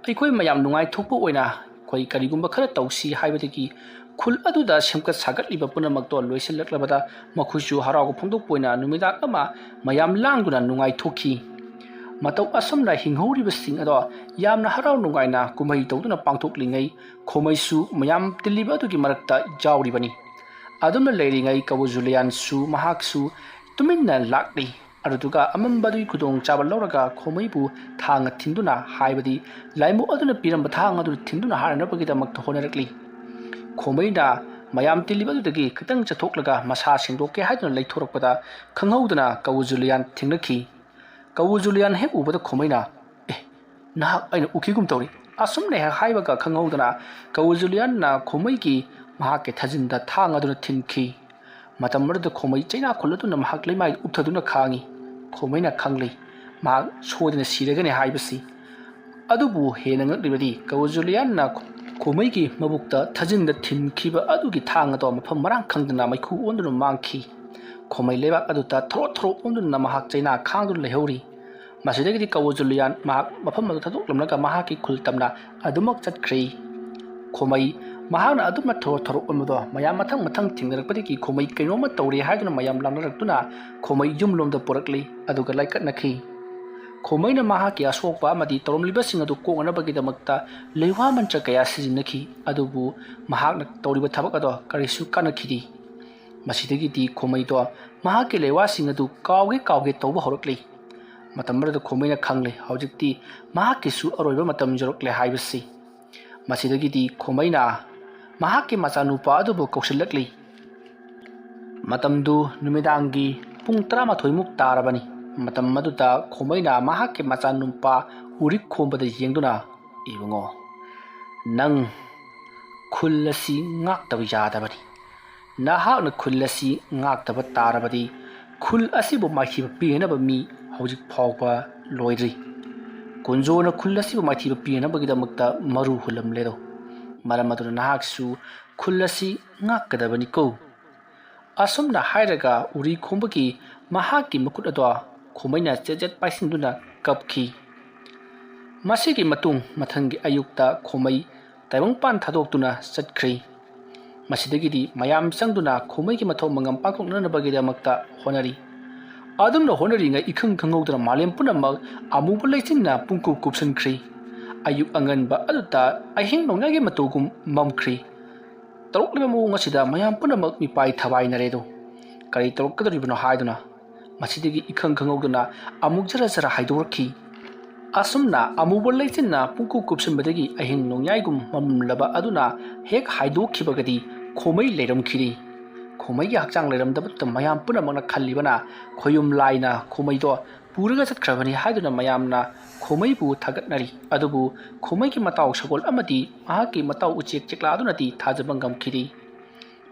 ꯑꯩꯈꯣꯏ ꯃꯌꯥꯝ ꯅꯨꯡꯉꯥꯏꯊꯣꯛꯄ ꯑꯣꯏꯅ ꯑꯩꯈꯣꯏ ꯀꯔꯤꯒꯨꯝꯕ ꯈꯔ ꯇꯧꯁꯤ ꯍꯥꯏꯕꯗꯒꯤ ꯈꯨꯜ ꯑꯗꯨꯗ ꯁꯦꯝꯒꯠ ꯁꯥꯒꯠꯂꯤꯕ ꯄꯨꯝꯅꯃꯛꯇꯣ ꯂꯣꯏꯁꯤꯜꯂꯛꯂꯕꯗ ꯃꯈꯣꯏꯁꯨ ꯍꯔꯥꯎꯕ ꯐꯣꯡꯗꯣꯛꯄ ꯑꯣꯏꯅ ꯅꯨꯃꯤꯗꯥꯡ ꯑꯃ ꯃꯌꯥꯝ ꯂꯥꯡꯗꯨꯅ ꯅꯨꯡꯉꯥꯏꯊꯣꯛꯈꯤ꯫ ꯃꯇꯧ ꯑꯁꯨꯝꯅ ꯍꯤꯡꯍꯧꯔꯤꯕꯁꯤꯡ ꯑꯗꯣ ꯌꯥꯝꯅ ꯍꯔꯥꯎ ꯅꯨꯡꯉꯥꯏꯅ ꯀꯨꯝꯍꯩ ꯇꯧꯗꯨꯅ ꯄꯥꯡꯊꯣꯛꯂꯤꯉꯩ, ꯈꯣꯃꯩꯁꯨ ꯃꯌꯥꯝ ꯇꯤꯜꯂꯤꯕ ꯑꯗꯨꯒꯤ ꯃꯔꯛꯇ ꯌꯥꯎꯔꯤꯕꯅꯤ꯫ ꯑꯗꯨꯝꯅ ꯂꯩꯔꯤꯉꯩ ꯀꯋꯨ ꯖꯨꯂꯤꯌꯥꯟꯁꯨ ꯃꯍꯥꯛꯁꯨ ꯇꯨꯃꯤꯟꯅ ꯂꯥꯛꯂꯤ꯫ ꯑꯗꯨꯗꯨꯒ ꯑꯃꯝꯕꯗꯨꯒꯤ ꯈꯨꯗꯣꯡꯆꯥꯕ ꯂꯧꯔꯒ ꯈꯣꯃꯩꯕꯨ ꯊꯥꯡꯅ ꯊꯤꯟꯗꯨꯅ, ꯍꯥꯏꯕꯗꯤ ꯂꯥꯏꯃꯨ ꯑꯗꯨꯅ ꯄꯤꯔꯝꯕ ꯊꯥꯡ ꯑꯗꯨ ꯊꯤꯟꯗꯨꯅ ꯍꯥꯏꯅꯅꯕꯒꯤꯗꯃꯛꯇ ꯍꯣꯠꯅꯔꯛꯂꯤ꯫ ꯈꯣꯃꯩꯅ ꯃꯌꯥꯝ ꯇꯤꯜꯂꯤꯕ ꯑꯗꯨꯗꯒꯤ ꯈꯤꯇꯪ ꯆꯠꯊꯣꯛꯂꯒ ꯃꯁꯥ ꯁꯦꯡꯗꯣꯛꯀꯦ ꯍꯥꯏꯗꯨꯅ ꯂꯩꯊꯣꯔꯛꯄꯗ ꯈꯪꯍꯧꯗꯅ ꯀꯋꯨ ꯖꯨꯂꯤꯌꯥꯟ ꯊꯦꯡꯅꯈꯤ꯫ ꯀꯋꯨ ꯖꯨꯂꯤꯌꯥꯟ ꯍꯦꯛ ꯎꯕꯗ ꯈꯣꯃꯩꯅ, "ꯑꯦ, ꯅꯍꯥꯛ ꯑꯩꯅ ꯎꯈꯤꯒꯨꯝ ꯇꯧꯔꯤ," ꯑꯁꯨꯝꯅ ꯍꯦꯛ ꯍꯥꯏꯕꯒ ꯈꯪꯍꯧꯗꯅ ꯀꯋꯨ ꯖꯨꯂꯤꯌꯥꯟꯅ ꯈꯣꯃꯩꯒꯤ ꯃꯍꯥꯛꯀꯤ ꯊꯥꯖꯤꯟꯗ ꯊꯥꯡ ꯑꯗꯨꯅ ꯊꯤꯟꯈꯤ꯫ ꯃꯇꯝ ꯑꯗꯨꯗ ꯈꯣꯃꯩ ꯆꯩꯅꯥ ꯈꯨꯜꯂꯗꯨꯅ ꯃꯍꯥꯛ ꯂꯩꯃꯥꯏꯗ ꯎꯞꯊꯗꯨꯅ ꯈꯥꯡꯉꯤ꯫ ꯈꯣꯃꯩꯅ ꯈꯪꯂꯤ ꯃꯍꯥꯛ ꯁꯣꯏꯗꯅ ꯁꯤꯔꯒꯅꯤ ꯍꯥꯏꯕꯁꯤ꯫ ꯑꯗꯨꯕꯨ ꯍꯦꯟꯅ ꯉꯛꯂꯤꯕꯗꯤ ꯀꯋꯨ ꯖꯨꯂꯤꯌꯥꯟꯅ ꯈꯣꯃꯩꯒꯤ ꯃꯕꯨꯛꯇ ꯊꯥꯖꯤꯟꯗ ꯊꯤꯟꯈꯤꯕ ꯑꯗꯨꯒꯤ ꯊꯥꯡ ꯑꯗꯣ ꯃꯐꯝ ꯃꯔꯥꯡ ꯈꯪꯗꯅ ꯃꯩꯈꯨ ꯑꯣꯟꯗꯨꯅ ꯃꯥꯡꯈꯤ꯫ ꯈꯣꯃꯩ ꯂꯩꯕꯥꯛ ꯑꯗꯨꯗ ꯊꯣꯔꯣ ꯊꯣꯔꯣ ꯑꯣꯟꯗꯨꯅ ꯃꯍꯥꯛ ꯆꯩꯅꯥ ꯈꯥꯡꯗꯨꯅ ꯂꯩꯍꯧꯔꯤ꯫ ꯃꯁꯤꯗꯒꯤꯗꯤ ꯀꯋꯨ ꯖꯨꯂꯤꯌꯥꯟ ꯃꯍꯥꯛ ꯃꯐꯝ ꯑꯗꯨ ꯊꯥꯗꯣꯛꯂꯝꯂꯒ ꯃꯍꯥꯛꯀꯤ ꯈꯨꯜ ꯇꯝꯅ ꯑꯗꯨꯃꯛ ꯆꯠꯈ꯭ꯔꯦ꯫ ꯈꯣꯃꯩ ꯃꯍꯥꯛꯅ ꯑꯗꯨꯝꯅ ꯊꯣꯔꯣ ꯊꯣꯔꯣ ꯑꯣꯟꯕꯗꯣ ꯃꯌꯥꯝ ꯃꯊꯪ ꯃꯊꯪ ꯊꯦꯡꯅꯔꯛꯄꯗꯒꯤ ꯈꯣꯃꯩ ꯀꯩꯅꯣꯝꯃ ꯇꯧꯔꯦ ꯍꯥꯏꯗꯨꯅ ꯃꯌꯥꯝ ꯂꯥꯡꯅꯔꯛꯇꯨꯅ ꯈꯣꯃꯩ ꯌꯨꯝꯂꯣꯝꯗ ꯄꯨꯔꯛꯂꯤ, ꯑꯗꯨꯒ ꯂꯥꯏꯀꯠꯅꯈꯤ꯫ ꯈꯣꯃꯩꯅ ꯃꯍꯥꯛꯀꯤ ꯑꯁꯣꯛꯄ ꯑꯃꯗꯤ ꯇꯧꯔꯝꯂꯤꯕꯁꯤꯡ ꯑꯗꯨ ꯀꯣꯛꯅꯅꯕꯒꯤꯗꯃꯛꯇ ꯂꯩꯋꯥ ꯃꯟꯇ꯭ꯔ ꯀꯌꯥ ꯁꯤꯖꯤꯟꯅꯈꯤ, ꯑꯗꯨꯕꯨ ꯃꯍꯥꯛꯅ ꯇꯧꯔꯤꯕ ꯊꯕꯛ ꯑꯗꯣ ꯀꯔꯤꯁꯨ ꯀꯥꯟꯅꯈꯤꯗꯦ꯫ ꯃꯁꯤꯗꯒꯤꯗꯤ ꯈꯣꯃꯩꯗꯣ ꯃꯍꯥꯛꯀꯤ ꯂꯩꯋꯥꯁꯤꯡ ꯑꯗꯨ ꯀꯥꯎꯒꯦ ꯀꯥꯎꯒꯦ ꯇꯧꯕ ꯍꯧꯔꯛꯂꯤ꯫ ꯃꯇꯝ ꯑꯗꯨꯗ ꯈꯣꯃꯩꯅ ꯈꯪꯂꯦ, ꯍꯧꯖꯤꯛꯇꯤ ꯃꯍꯥꯛꯀꯤꯁꯨ ꯑꯔꯣꯏꯕ ꯃꯇꯝ ꯌꯧꯔꯛꯂꯦ ꯍꯥꯏꯕꯁꯤ꯫ ꯃꯁꯤꯗꯒꯤꯗꯤ ꯈꯣꯃꯩꯅ ꯃꯍꯥꯛꯀꯤ ꯃꯆꯥꯅꯨꯄꯥ ꯑꯗꯨꯕꯨ ꯀꯧꯁꯤꯜꯂꯛꯂꯤ꯫ ꯃꯇꯝꯗꯨ ꯅꯨꯃꯤꯗꯥꯡꯒꯤ ꯄꯨꯡ ꯇꯔꯥꯃꯥꯊꯣꯏꯃꯨꯛ ꯇꯥꯔꯕꯅꯤ꯫ ꯃꯇꯝ ꯑꯗꯨꯗ ꯈꯣꯃꯩꯅ ꯃꯍꯥꯛꯀꯤ ꯃꯆꯥꯅꯨꯄꯥ ꯎꯔꯤꯛ ꯈꯣꯝꯕꯗ ꯌꯦꯡꯗꯨꯅ, "ꯏꯕꯨꯡꯉꯣ, ꯅꯪ ꯈꯨꯜ ꯑꯁꯤ ꯉꯥꯛꯇꯕ ꯌꯥꯗꯕꯅꯤ꯫ ꯅꯍꯥꯛꯅ ꯈꯨꯜ ꯑꯁꯤ ꯉꯥꯛꯇꯕ ꯇꯥꯔꯕꯗꯤ ꯈꯨꯜ ꯑꯁꯤꯕꯨ ꯃꯥꯏꯊꯤꯕ ꯄꯤꯅꯅꯕ ꯃꯤ ꯍꯧꯖꯤꯛ ꯐꯥꯎꯕ ꯂꯣꯏꯗ꯭ꯔꯤ꯫ ꯀꯨꯟꯖꯣꯅ ꯈꯨꯜ ꯑꯁꯤꯕꯨ ꯃꯥꯏꯊꯤꯕ ꯄꯤꯅꯅꯕꯒꯤꯗꯃꯛꯇ ꯃꯔꯨ ꯍꯨꯜꯂꯝꯂꯦꯗꯣ꯫ ꯃꯔꯝ ꯑꯗꯨꯅ ꯅꯍꯥꯛꯁꯨ ꯈꯨꯜ ꯑꯁꯤ ꯉꯥꯛꯀꯗꯕꯅꯤꯀꯣ"꯫ ꯑꯁꯨꯝꯅ ꯍꯥꯏꯔꯒ ꯎꯔꯤ ꯈꯣꯡꯕꯒꯤ ꯃꯍꯥꯛꯀꯤ ꯃꯈꯨꯠ ꯑꯗꯣ ꯈꯣꯃꯩꯅ ꯆꯦꯠ ꯆꯦꯠ ꯄꯥꯏꯁꯤꯟꯗꯨꯅ ꯀꯞꯈꯤ꯫ ꯃꯁꯤꯒꯤ ꯃꯇꯨꯡ ꯃꯊꯪꯒꯤ ꯑꯌꯨꯛꯇ ꯈꯣꯃꯩ ꯇꯥꯏꯕꯪꯄꯥꯟ ꯊꯥꯗꯣꯛꯇꯨꯅ ꯆꯠꯈ꯭ꯔꯤ꯫ ꯃꯁꯤꯗꯒꯤꯗꯤ ꯃꯌꯥꯝ ꯆꯪꯗꯨꯅ ꯈꯣꯃꯩꯒꯤ ꯃꯊꯧ ꯃꯉꯝ ꯄꯥꯡꯊꯣꯛꯅꯅꯕꯒꯤꯗꯃꯛꯇ ꯍꯣꯠꯅꯔꯤ꯫ ꯑꯗꯨꯝꯅ ꯍꯣꯠꯅꯔꯤꯉꯩ ꯏꯈꯪ ꯈꯪꯍꯧꯗꯅ ꯃꯥꯂꯦꯝ ꯄꯨꯝꯅꯃꯛ ꯑꯃꯨꯕ ꯂꯩꯆꯤꯟꯅ ꯄꯨꯡꯀꯨꯞ ꯀꯨꯞꯁꯤꯟꯈ꯭ꯔꯤ꯫ ꯑꯌꯨꯛ ꯑꯉꯟꯕ ꯑꯗꯨꯗ ꯑꯍꯤꯡ ꯅꯣꯡꯌꯥꯏꯒꯤ ꯃꯇꯧꯒꯨꯝ ꯃꯝꯈ꯭ꯔꯤ꯫ ꯇꯧꯔꯛꯂꯤꯕ ꯃꯑꯣꯡ ꯑꯁꯤꯗ ꯃꯌꯥꯝ ꯄꯨꯝꯅꯃꯛ ꯃꯤꯄꯥꯏ ꯊꯕꯥꯏꯅꯔꯦ ꯑꯗꯣ꯫ ꯀꯔꯤ ꯇꯧꯔꯛꯀꯗꯧꯔꯤꯕꯅꯣ ꯍꯥꯏꯗꯨꯅ ꯃꯁꯤꯗꯒꯤ ꯏꯈꯪ ꯈꯪꯍꯧꯗꯅ ꯑꯃꯨꯛ ꯖꯔ ꯖꯔ ꯍꯥꯏꯗꯣꯔꯛꯈꯤ꯫ ꯑꯁꯨꯝꯅ ꯑꯃꯨꯕ ꯂꯩꯆꯤꯟꯅ ꯄꯨꯡꯀꯨꯞ ꯀꯨꯞꯁꯤꯟꯕꯗꯒꯤ ꯑꯍꯤꯡ ꯅꯣꯡꯌꯥꯏꯒꯨꯝ ꯃꯝꯂꯕ ꯑꯗꯨꯅ ꯍꯦꯛ ꯍꯥꯏꯗꯣꯛꯈꯤꯕꯒꯗꯤ ꯈꯣꯃꯩ ꯂꯩꯔꯝꯈꯤꯗꯦ꯫ ꯈꯣꯃꯩꯒꯤ ꯍꯛꯆꯥꯡ ꯂꯩꯔꯝꯗꯕꯗꯨꯗ ꯃꯌꯥꯝ ꯄꯨꯝꯅꯃꯛꯅ ꯈꯜꯂꯤꯕꯅ ꯈꯣꯌꯨꯝ ꯂꯥꯏꯅ ꯈꯣꯃꯩꯗꯣ ꯄꯨꯔꯒ ꯆꯠꯈ꯭ꯔꯕꯅꯤ ꯍꯥꯏꯗꯨꯅ ꯃꯌꯥꯝꯅ ꯈꯣꯃꯩꯕꯨ ꯊꯥꯒꯠꯅꯔꯤ꯫ ꯑꯗꯨꯕꯨ ꯈꯣꯃꯩꯒꯤ ꯃꯇꯥꯎ ꯁꯒꯣꯜ ꯑꯃꯗꯤ ꯃꯍꯥꯛꯀꯤ ꯃꯇꯥꯎ ꯎꯆꯦꯛ ꯆꯦꯛꯂꯥ ꯑꯗꯨꯅꯗꯤ ꯊꯥꯖꯕ ꯉꯝꯈꯤꯗꯦ꯫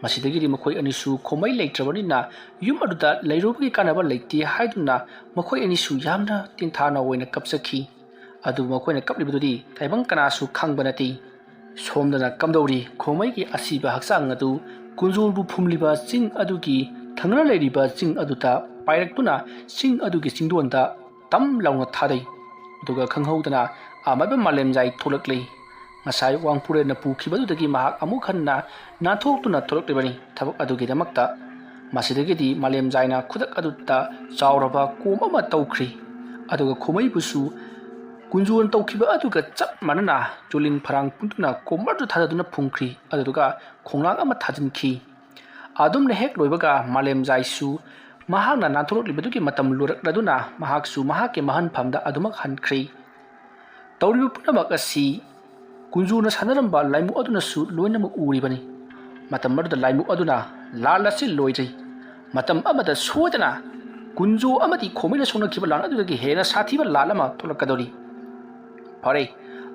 ꯃꯁꯤꯗꯒꯤꯗꯤ ꯃꯈꯣꯏ ꯑꯅꯤꯁꯨ ꯈꯣꯃꯩ ꯂꯩꯇ꯭ꯔꯕꯅꯤꯅ ꯌꯨꯝ ꯑꯗꯨꯗ ꯂꯩꯔꯨꯕꯒꯤ ꯀꯥꯟꯅꯕ ꯂꯩꯇꯦ ꯍꯥꯏꯗꯨꯅ ꯃꯈꯣꯏ ꯑꯅꯤꯁꯨ ꯌꯥꯝꯅ ꯇꯦꯡꯊꯥꯅ ꯑꯣꯏꯅ ꯀꯞꯆꯈꯤ꯫ ꯑꯗꯨꯕꯨ ꯃꯈꯣꯏꯅ ꯀꯞꯂꯤꯕꯗꯨꯗꯤ ꯇꯥꯏꯕꯪ ꯀꯅꯥꯁꯨ ꯈꯪꯕ ꯅꯠꯇꯦ꯫ ꯁꯣꯝꯗꯅ ꯀꯝꯗꯧꯔꯤ ꯈꯣꯃꯩꯒꯤ ꯑꯁꯤꯕ ꯍꯛꯆꯥꯡ ꯑꯗꯨ ꯀꯨꯟꯖꯣꯜꯕꯨ ꯐꯨꯝꯂꯤꯕ ꯆꯤꯡ ꯑꯗꯨꯒꯤ ꯊꯪꯅꯅ ꯂꯩꯔꯤꯕ ꯆꯤꯡ ꯑꯗꯨꯗ ꯄꯥꯏꯔꯛꯇꯨꯅ ꯆꯤꯡ ꯑꯗꯨꯒꯤ ꯆꯤꯡꯗꯣꯟꯗ ꯇꯝ ꯂꯥꯎꯅ ꯊꯥꯗꯩ꯫ ꯑꯗꯨꯒ ꯈꯪꯍꯧꯗꯅ ꯑꯃꯥꯏꯕ ꯃꯥꯂꯦꯝꯖꯥꯏ ꯊꯣꯛꯂꯛꯂꯤ꯫ ꯉꯁꯥꯏ ꯋꯥꯡꯄꯨꯔꯦꯟꯅ ꯄꯨꯈꯤꯕꯗꯨꯗꯒꯤ ꯃꯍꯥꯛ ꯑꯃꯨꯛ ꯍꯟꯅ ꯅꯥꯟꯊꯣꯛꯇꯨꯅ ꯊꯣꯛꯂꯛꯂꯤꯕꯅꯤ꯫ ꯊꯕꯛ ꯑꯗꯨꯒꯤꯗꯃꯛꯇ ꯃꯁꯤꯗꯒꯤꯗꯤ ꯃꯥꯂꯦꯝꯖꯥꯏꯅ ꯈꯨꯗꯛ ꯑꯗꯨꯗ ꯆꯥꯎꯔꯕ ꯀꯣꯝ ꯑꯃ ꯇꯧꯈ꯭ꯔꯤ꯫ ꯑꯗꯨꯒ ꯈꯣꯃꯩꯕꯨꯁꯨ ꯀꯨꯟꯖꯣꯟ ꯇꯧꯈꯤꯕ ꯑꯗꯨꯒ ꯆꯞ ꯃꯥꯟꯅꯅ ꯆꯨꯂꯤꯡ ꯐꯔꯥꯡ ꯄꯨꯟꯗꯨꯅ ꯀꯣꯝ ꯑꯗꯨ ꯊꯥꯗꯗꯨꯅ ꯐꯨꯝꯈ꯭ꯔꯤ꯫ ꯑꯗꯨꯗꯨꯒ ꯈꯣꯡꯅꯥꯡ ꯑꯃ ꯊꯥꯖꯤꯟꯈꯤ꯫ ꯑꯗꯨꯝꯅ ꯍꯦꯛ ꯂꯣꯏꯕꯒ ꯃꯥꯂꯦꯝꯖꯥꯏꯁꯨ ꯃꯍꯥꯛꯅ ꯅꯥꯟꯊꯣꯔꯛꯂꯤꯕꯗꯨꯒꯤ ꯃꯇꯝ ꯂꯣꯏꯔꯛꯂꯗꯨꯅ ꯃꯍꯥꯛꯁꯨ ꯃꯍꯥꯛꯀꯤ ꯃꯍꯟꯐꯝꯗ ꯑꯗꯨꯃꯛ ꯍꯟꯈ꯭ꯔꯤ꯫ ꯇꯧꯔꯤꯕ ꯄꯨꯝꯅꯃꯛ ꯑꯁꯤ ꯀꯨꯟꯖꯣꯅ ꯁꯥꯟꯅꯔꯝꯕ ꯂꯥꯏꯃꯨ ꯑꯗꯨꯅꯁꯨ ꯂꯣꯏꯅꯃꯛ ꯎꯔꯤꯕꯅꯤ꯫ ꯃꯇꯝ ꯑꯗꯨꯗ ꯂꯥꯏꯃꯨ ꯑꯗꯨꯅ, "ꯂꯥꯟ ꯑꯁꯤ ꯂꯣꯏꯗ꯭ꯔꯤ꯫ ꯃꯇꯝ ꯑꯃꯗ ꯁꯣꯏꯗꯅ ꯀꯨꯟꯖꯣ ꯑꯃꯗꯤ ꯈꯣꯃꯩꯅ ꯁꯣꯛꯅꯈꯤꯕ ꯂꯥꯟ ꯑꯗꯨꯗꯒꯤ ꯍꯦꯟꯅ ꯁꯥꯊꯤꯕ ꯂꯥꯟ ꯑꯃ ꯊꯣꯛꯂꯛꯀꯗꯧꯔꯤ꯫ ꯐꯔꯦ,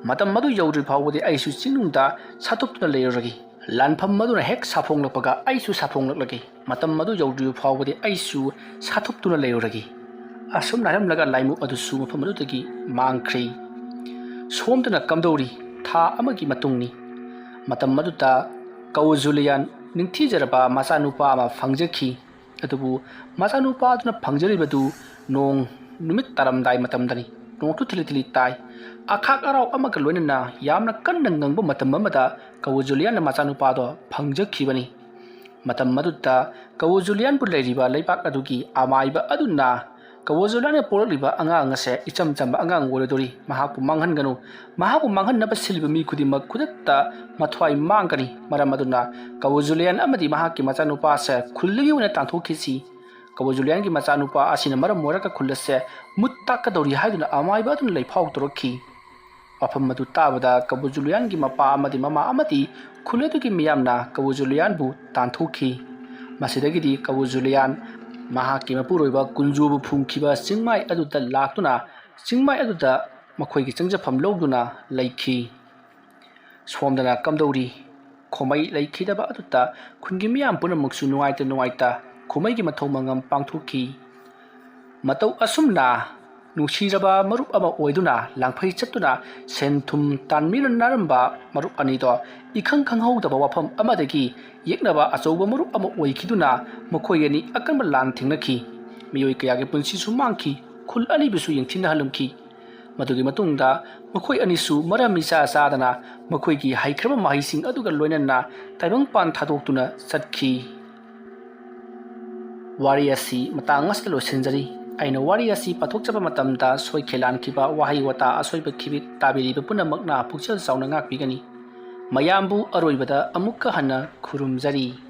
ꯃꯇꯝ ꯑꯗꯨ ꯌꯧꯗ꯭ꯔꯤ ꯐꯥꯎꯕꯗꯤ ꯑꯩꯁꯨ ꯆꯤꯡꯅꯨꯡꯗ ꯁꯥꯊꯨꯞꯇꯨꯅ ꯂꯩꯔꯨꯔꯒꯦ꯫ ꯂꯥꯟꯐꯝ ꯑꯗꯨꯅ ꯍꯦꯛ ꯁꯥꯐꯣꯡꯂꯛꯄꯒ ꯑꯩꯁꯨ ꯁꯥꯐꯣꯡꯂꯛꯂꯒꯦ꯫ ꯃꯇꯝ ꯑꯗꯨ ꯌꯧꯗ꯭ꯔꯤꯕ ꯐꯥꯎꯕꯗꯤ ꯑꯩꯁꯨ ꯁꯥꯊꯨꯞꯇꯨꯅ ꯂꯩꯔꯨꯔꯒꯦ꯫" ꯑꯁꯨꯝꯅ ꯍꯥꯏꯔꯝꯂꯒ ꯂꯥꯏꯃꯨ ꯑꯗꯨꯁꯨ ꯃꯐꯝ ꯑꯗꯨꯗꯒꯤ ꯃꯥꯡꯈ꯭ꯔꯦ꯫ ꯁꯣꯝꯗꯅ ꯀꯝꯗꯧꯔꯤ? ꯊꯥ ꯑꯃꯒꯤ ꯃꯇꯨꯡꯅꯤ꯫ ꯃꯇꯝ ꯑꯗꯨꯗ ꯀꯧꯖꯨꯂꯤꯌꯥꯟ ꯅꯤꯡꯊꯤꯖꯔꯕ ꯃꯆꯥꯅꯨꯄꯥ ꯑꯃ ꯐꯪꯖꯈꯤ꯫ ꯑꯗꯨꯕꯨ ꯃꯆꯥꯅꯨꯄꯥ ꯑꯗꯨꯅ ꯐꯪꯖꯔꯤꯕꯗꯨ ꯅꯣꯡ ꯅꯨꯃꯤꯠ ꯇꯥꯔꯝꯗꯥꯏ ꯃꯇꯝꯗꯅꯤ꯫ ꯅꯣꯡꯁꯨ ꯊꯤꯂꯤ ꯊꯤꯂꯤ ꯇꯥꯏ꯫ ꯑꯈꯥꯛ ꯑꯔꯥꯎ ꯑꯃꯒ ꯂꯣꯏꯅꯅ ꯌꯥꯝꯅ ꯀꯟꯅ ꯉꯪꯕ ꯃꯇꯝ ꯑꯃꯗ ꯀꯧꯕ ꯖꯨꯂꯤꯌꯥꯟꯅ ꯃꯆꯥꯅꯨꯄꯥꯗꯣ ꯐꯪꯖꯈꯤꯕꯅꯤ꯫ ꯃꯇꯝ ꯑꯗꯨꯗ ꯀꯧꯕ ꯖꯨꯂꯤꯌꯥꯟꯕꯨ ꯂꯩꯔꯤꯕ ꯂꯩꯕꯥꯛ ꯑꯗꯨꯒꯤ ꯑꯃꯥꯏꯕ ꯑꯗꯨꯅ ꯀꯧꯕ ꯖꯨꯂꯤꯌꯥꯟꯅ ꯄꯣꯛꯂꯛꯂꯤꯕ ꯑꯉꯥꯡ ꯑꯁꯦ ꯏꯆꯝ ꯆꯝꯕ ꯑꯉꯥꯡ ꯑꯣꯏꯔꯣꯏꯗꯧꯔꯤ, ꯃꯍꯥꯛꯄꯨ ꯃꯥꯡꯍꯟꯒꯅꯨ, ꯃꯍꯥꯛꯄꯨ ꯃꯥꯡꯍꯟꯅꯕ ꯁꯤꯜꯂꯤꯕ ꯃꯤ ꯈꯨꯗꯤꯡꯃꯛ ꯈꯨꯗꯛꯇ ꯃꯊ꯭ꯋꯥꯏ ꯃꯥꯡꯒꯅꯤ꯫ ꯃꯔꯝ ꯑꯗꯨꯅ ꯀꯧꯕ ꯖꯨꯂꯤꯌꯥꯟ ꯑꯃꯗꯤ ꯃꯍꯥꯛꯀꯤ ꯃꯆꯥꯅꯨꯄꯥ ꯑꯁꯦ ꯈꯨꯜꯗꯒꯤ ꯑꯣꯏꯅ ꯇꯥꯟꯊꯣꯛꯈꯤꯁꯤ꯫ ꯀꯧꯕ ꯖꯨꯂꯤꯌꯥꯟꯒꯤ ꯃꯆꯥꯅꯨꯄꯥ ꯑꯁꯤꯅ ꯃꯔꯝ ꯑꯣꯏꯔꯒ ꯈꯨꯜ ꯑꯁꯦ ꯃꯨꯠ ꯇꯥꯛꯀꯗꯧꯔꯤ ꯍꯥꯏꯗꯨꯅ ꯑꯃꯥꯏꯕ ꯑꯗꯨꯅ ꯂꯩꯐꯥꯎ ꯇꯧꯔꯛꯈꯤ꯫ ꯋꯥꯐꯝ ꯑꯗꯨ ꯇꯥꯕꯗ ꯀꯧꯕ ꯖꯨꯂꯤꯌꯥꯟꯒꯤ ꯃꯄꯥ ꯑꯃꯗꯤ ꯃꯃꯥ ꯑꯃꯗꯤ ꯈꯨꯜ ꯑꯗꯨꯒꯤ ꯃꯤꯌꯥꯝꯅ ꯀꯧꯕ ꯖꯨꯂꯤꯌꯥꯟꯕꯨ ꯇꯥꯟꯊꯣꯛꯈꯤ꯫ ꯃꯁꯤꯗꯒꯤꯗꯤ ꯀꯧꯕ ꯖꯨꯂꯤꯌꯥꯟ ꯃꯍꯥꯛꯀꯤ ꯃꯄꯨꯔꯣꯏꯕ ꯀꯨꯟꯖꯣꯕꯨ ꯐꯨꯝꯈꯤꯕ ꯆꯤꯡꯃꯥꯏ ꯑꯗꯨꯗ ꯂꯥꯛꯇꯨꯅ ꯆꯤꯡꯃꯥꯏ ꯑꯗꯨꯗ ꯃꯈꯣꯏꯒꯤ ꯆꯪꯖꯐꯝ ꯂꯧꯗꯨꯅ ꯂꯩꯈꯤ꯫ ꯁꯣꯝꯗꯅ ꯀꯝꯗꯧꯔꯤ? ꯈꯣꯃꯩ ꯂꯩꯈꯤꯗꯕ ꯑꯗꯨꯗ ꯈꯨꯟꯒꯤ ꯃꯤꯌꯥꯝ ꯄꯨꯝꯅꯃꯛꯁꯨ ꯅꯨꯡꯉꯥꯏꯇ ꯅꯨꯡꯉꯥꯏꯇ ꯈꯣꯃꯩꯒꯤ ꯃꯊꯧ ꯃꯉꯝ ꯄꯥꯡꯊꯣꯛꯈꯤ꯫ ꯃꯇꯧ ꯑꯁꯨꯝꯅ ꯅꯨꯡꯁꯤꯔꯕ ꯃꯔꯨꯞ ꯑꯃ ꯑꯣꯏꯗꯨꯅ ꯂꯥꯡꯐꯩ ꯆꯠꯇꯨꯅ ꯁꯦꯟ ꯊꯨꯝ ꯇꯥꯟꯃꯤꯟꯅꯔꯝꯕ ꯃꯔꯨꯞ ꯑꯅꯤꯗꯣ ꯏꯈꯪ ꯈꯪꯍꯧꯗꯕ ꯋꯥꯐꯝ ꯑꯃꯗꯒꯤ ꯌꯦꯛꯅꯕ ꯑꯆꯧꯕ ꯃꯔꯨꯞ ꯑꯃ ꯑꯣꯏꯈꯤꯗꯨꯅ ꯃꯈꯣꯏ ꯑꯅꯤ ꯑꯀꯟꯕ ꯂꯥꯟ ꯊꯦꯡꯅꯈꯤ꯫ ꯃꯤꯑꯣꯏ ꯀꯌꯥꯒꯤ ꯄꯨꯟꯁꯤꯁꯨ ꯃꯥꯡꯈꯤ, ꯈꯨꯜ ꯑꯅꯤꯕꯨꯁꯨ ꯌꯦꯡꯊꯤꯅꯍꯜꯂꯝꯈꯤ꯫ ꯃꯗꯨꯒꯤ ꯃꯇꯨꯡꯗ ꯃꯈꯣꯏ ꯑꯅꯤꯁꯨ ꯃꯔꯝ ꯏꯆꯥ ꯆꯥꯗꯅ ꯃꯈꯣꯏꯒꯤ ꯍꯩꯈ꯭ꯔꯕ ꯃꯍꯩꯁꯤꯡ ꯑꯗꯨꯒ ꯂꯣꯏꯅꯅ ꯇꯥꯏꯕꯪꯄꯥꯟ ꯊꯥꯗꯣꯛꯇꯨꯅ ꯆꯠꯈꯤ꯫ ꯋꯥꯔꯤ ꯑꯁꯤ ꯃꯇꯥꯡ ꯑꯁꯤꯗ ꯂꯣꯏꯁꯤꯟꯖꯔꯤ꯫ ꯑꯩꯅ ꯋꯥꯔꯤ ꯑꯁꯤ ꯄꯥꯊꯣꯛꯆꯕ ꯃꯇꯝꯗ ꯁꯣꯏꯈꯤ ꯂꯥꯟꯈꯤꯕ, ꯋꯥꯍꯩ ꯋꯥꯇꯥ ꯑꯁꯣꯏꯕ ꯈꯤꯕꯤꯛ ꯇꯥꯕꯤꯔꯤꯕ ꯄꯨꯝꯅꯃꯛꯅ ꯄꯨꯛꯆꯦꯜ ꯆꯥꯎꯅ ꯉꯥꯛꯄꯤꯒꯅꯤ꯫ ꯃꯌꯥꯝꯕꯨ ꯑꯔꯣꯏꯕꯗ ꯑꯃꯨꯛꯀ ꯍꯟꯅ ꯈꯨꯔꯨꯝꯖꯔꯤ꯫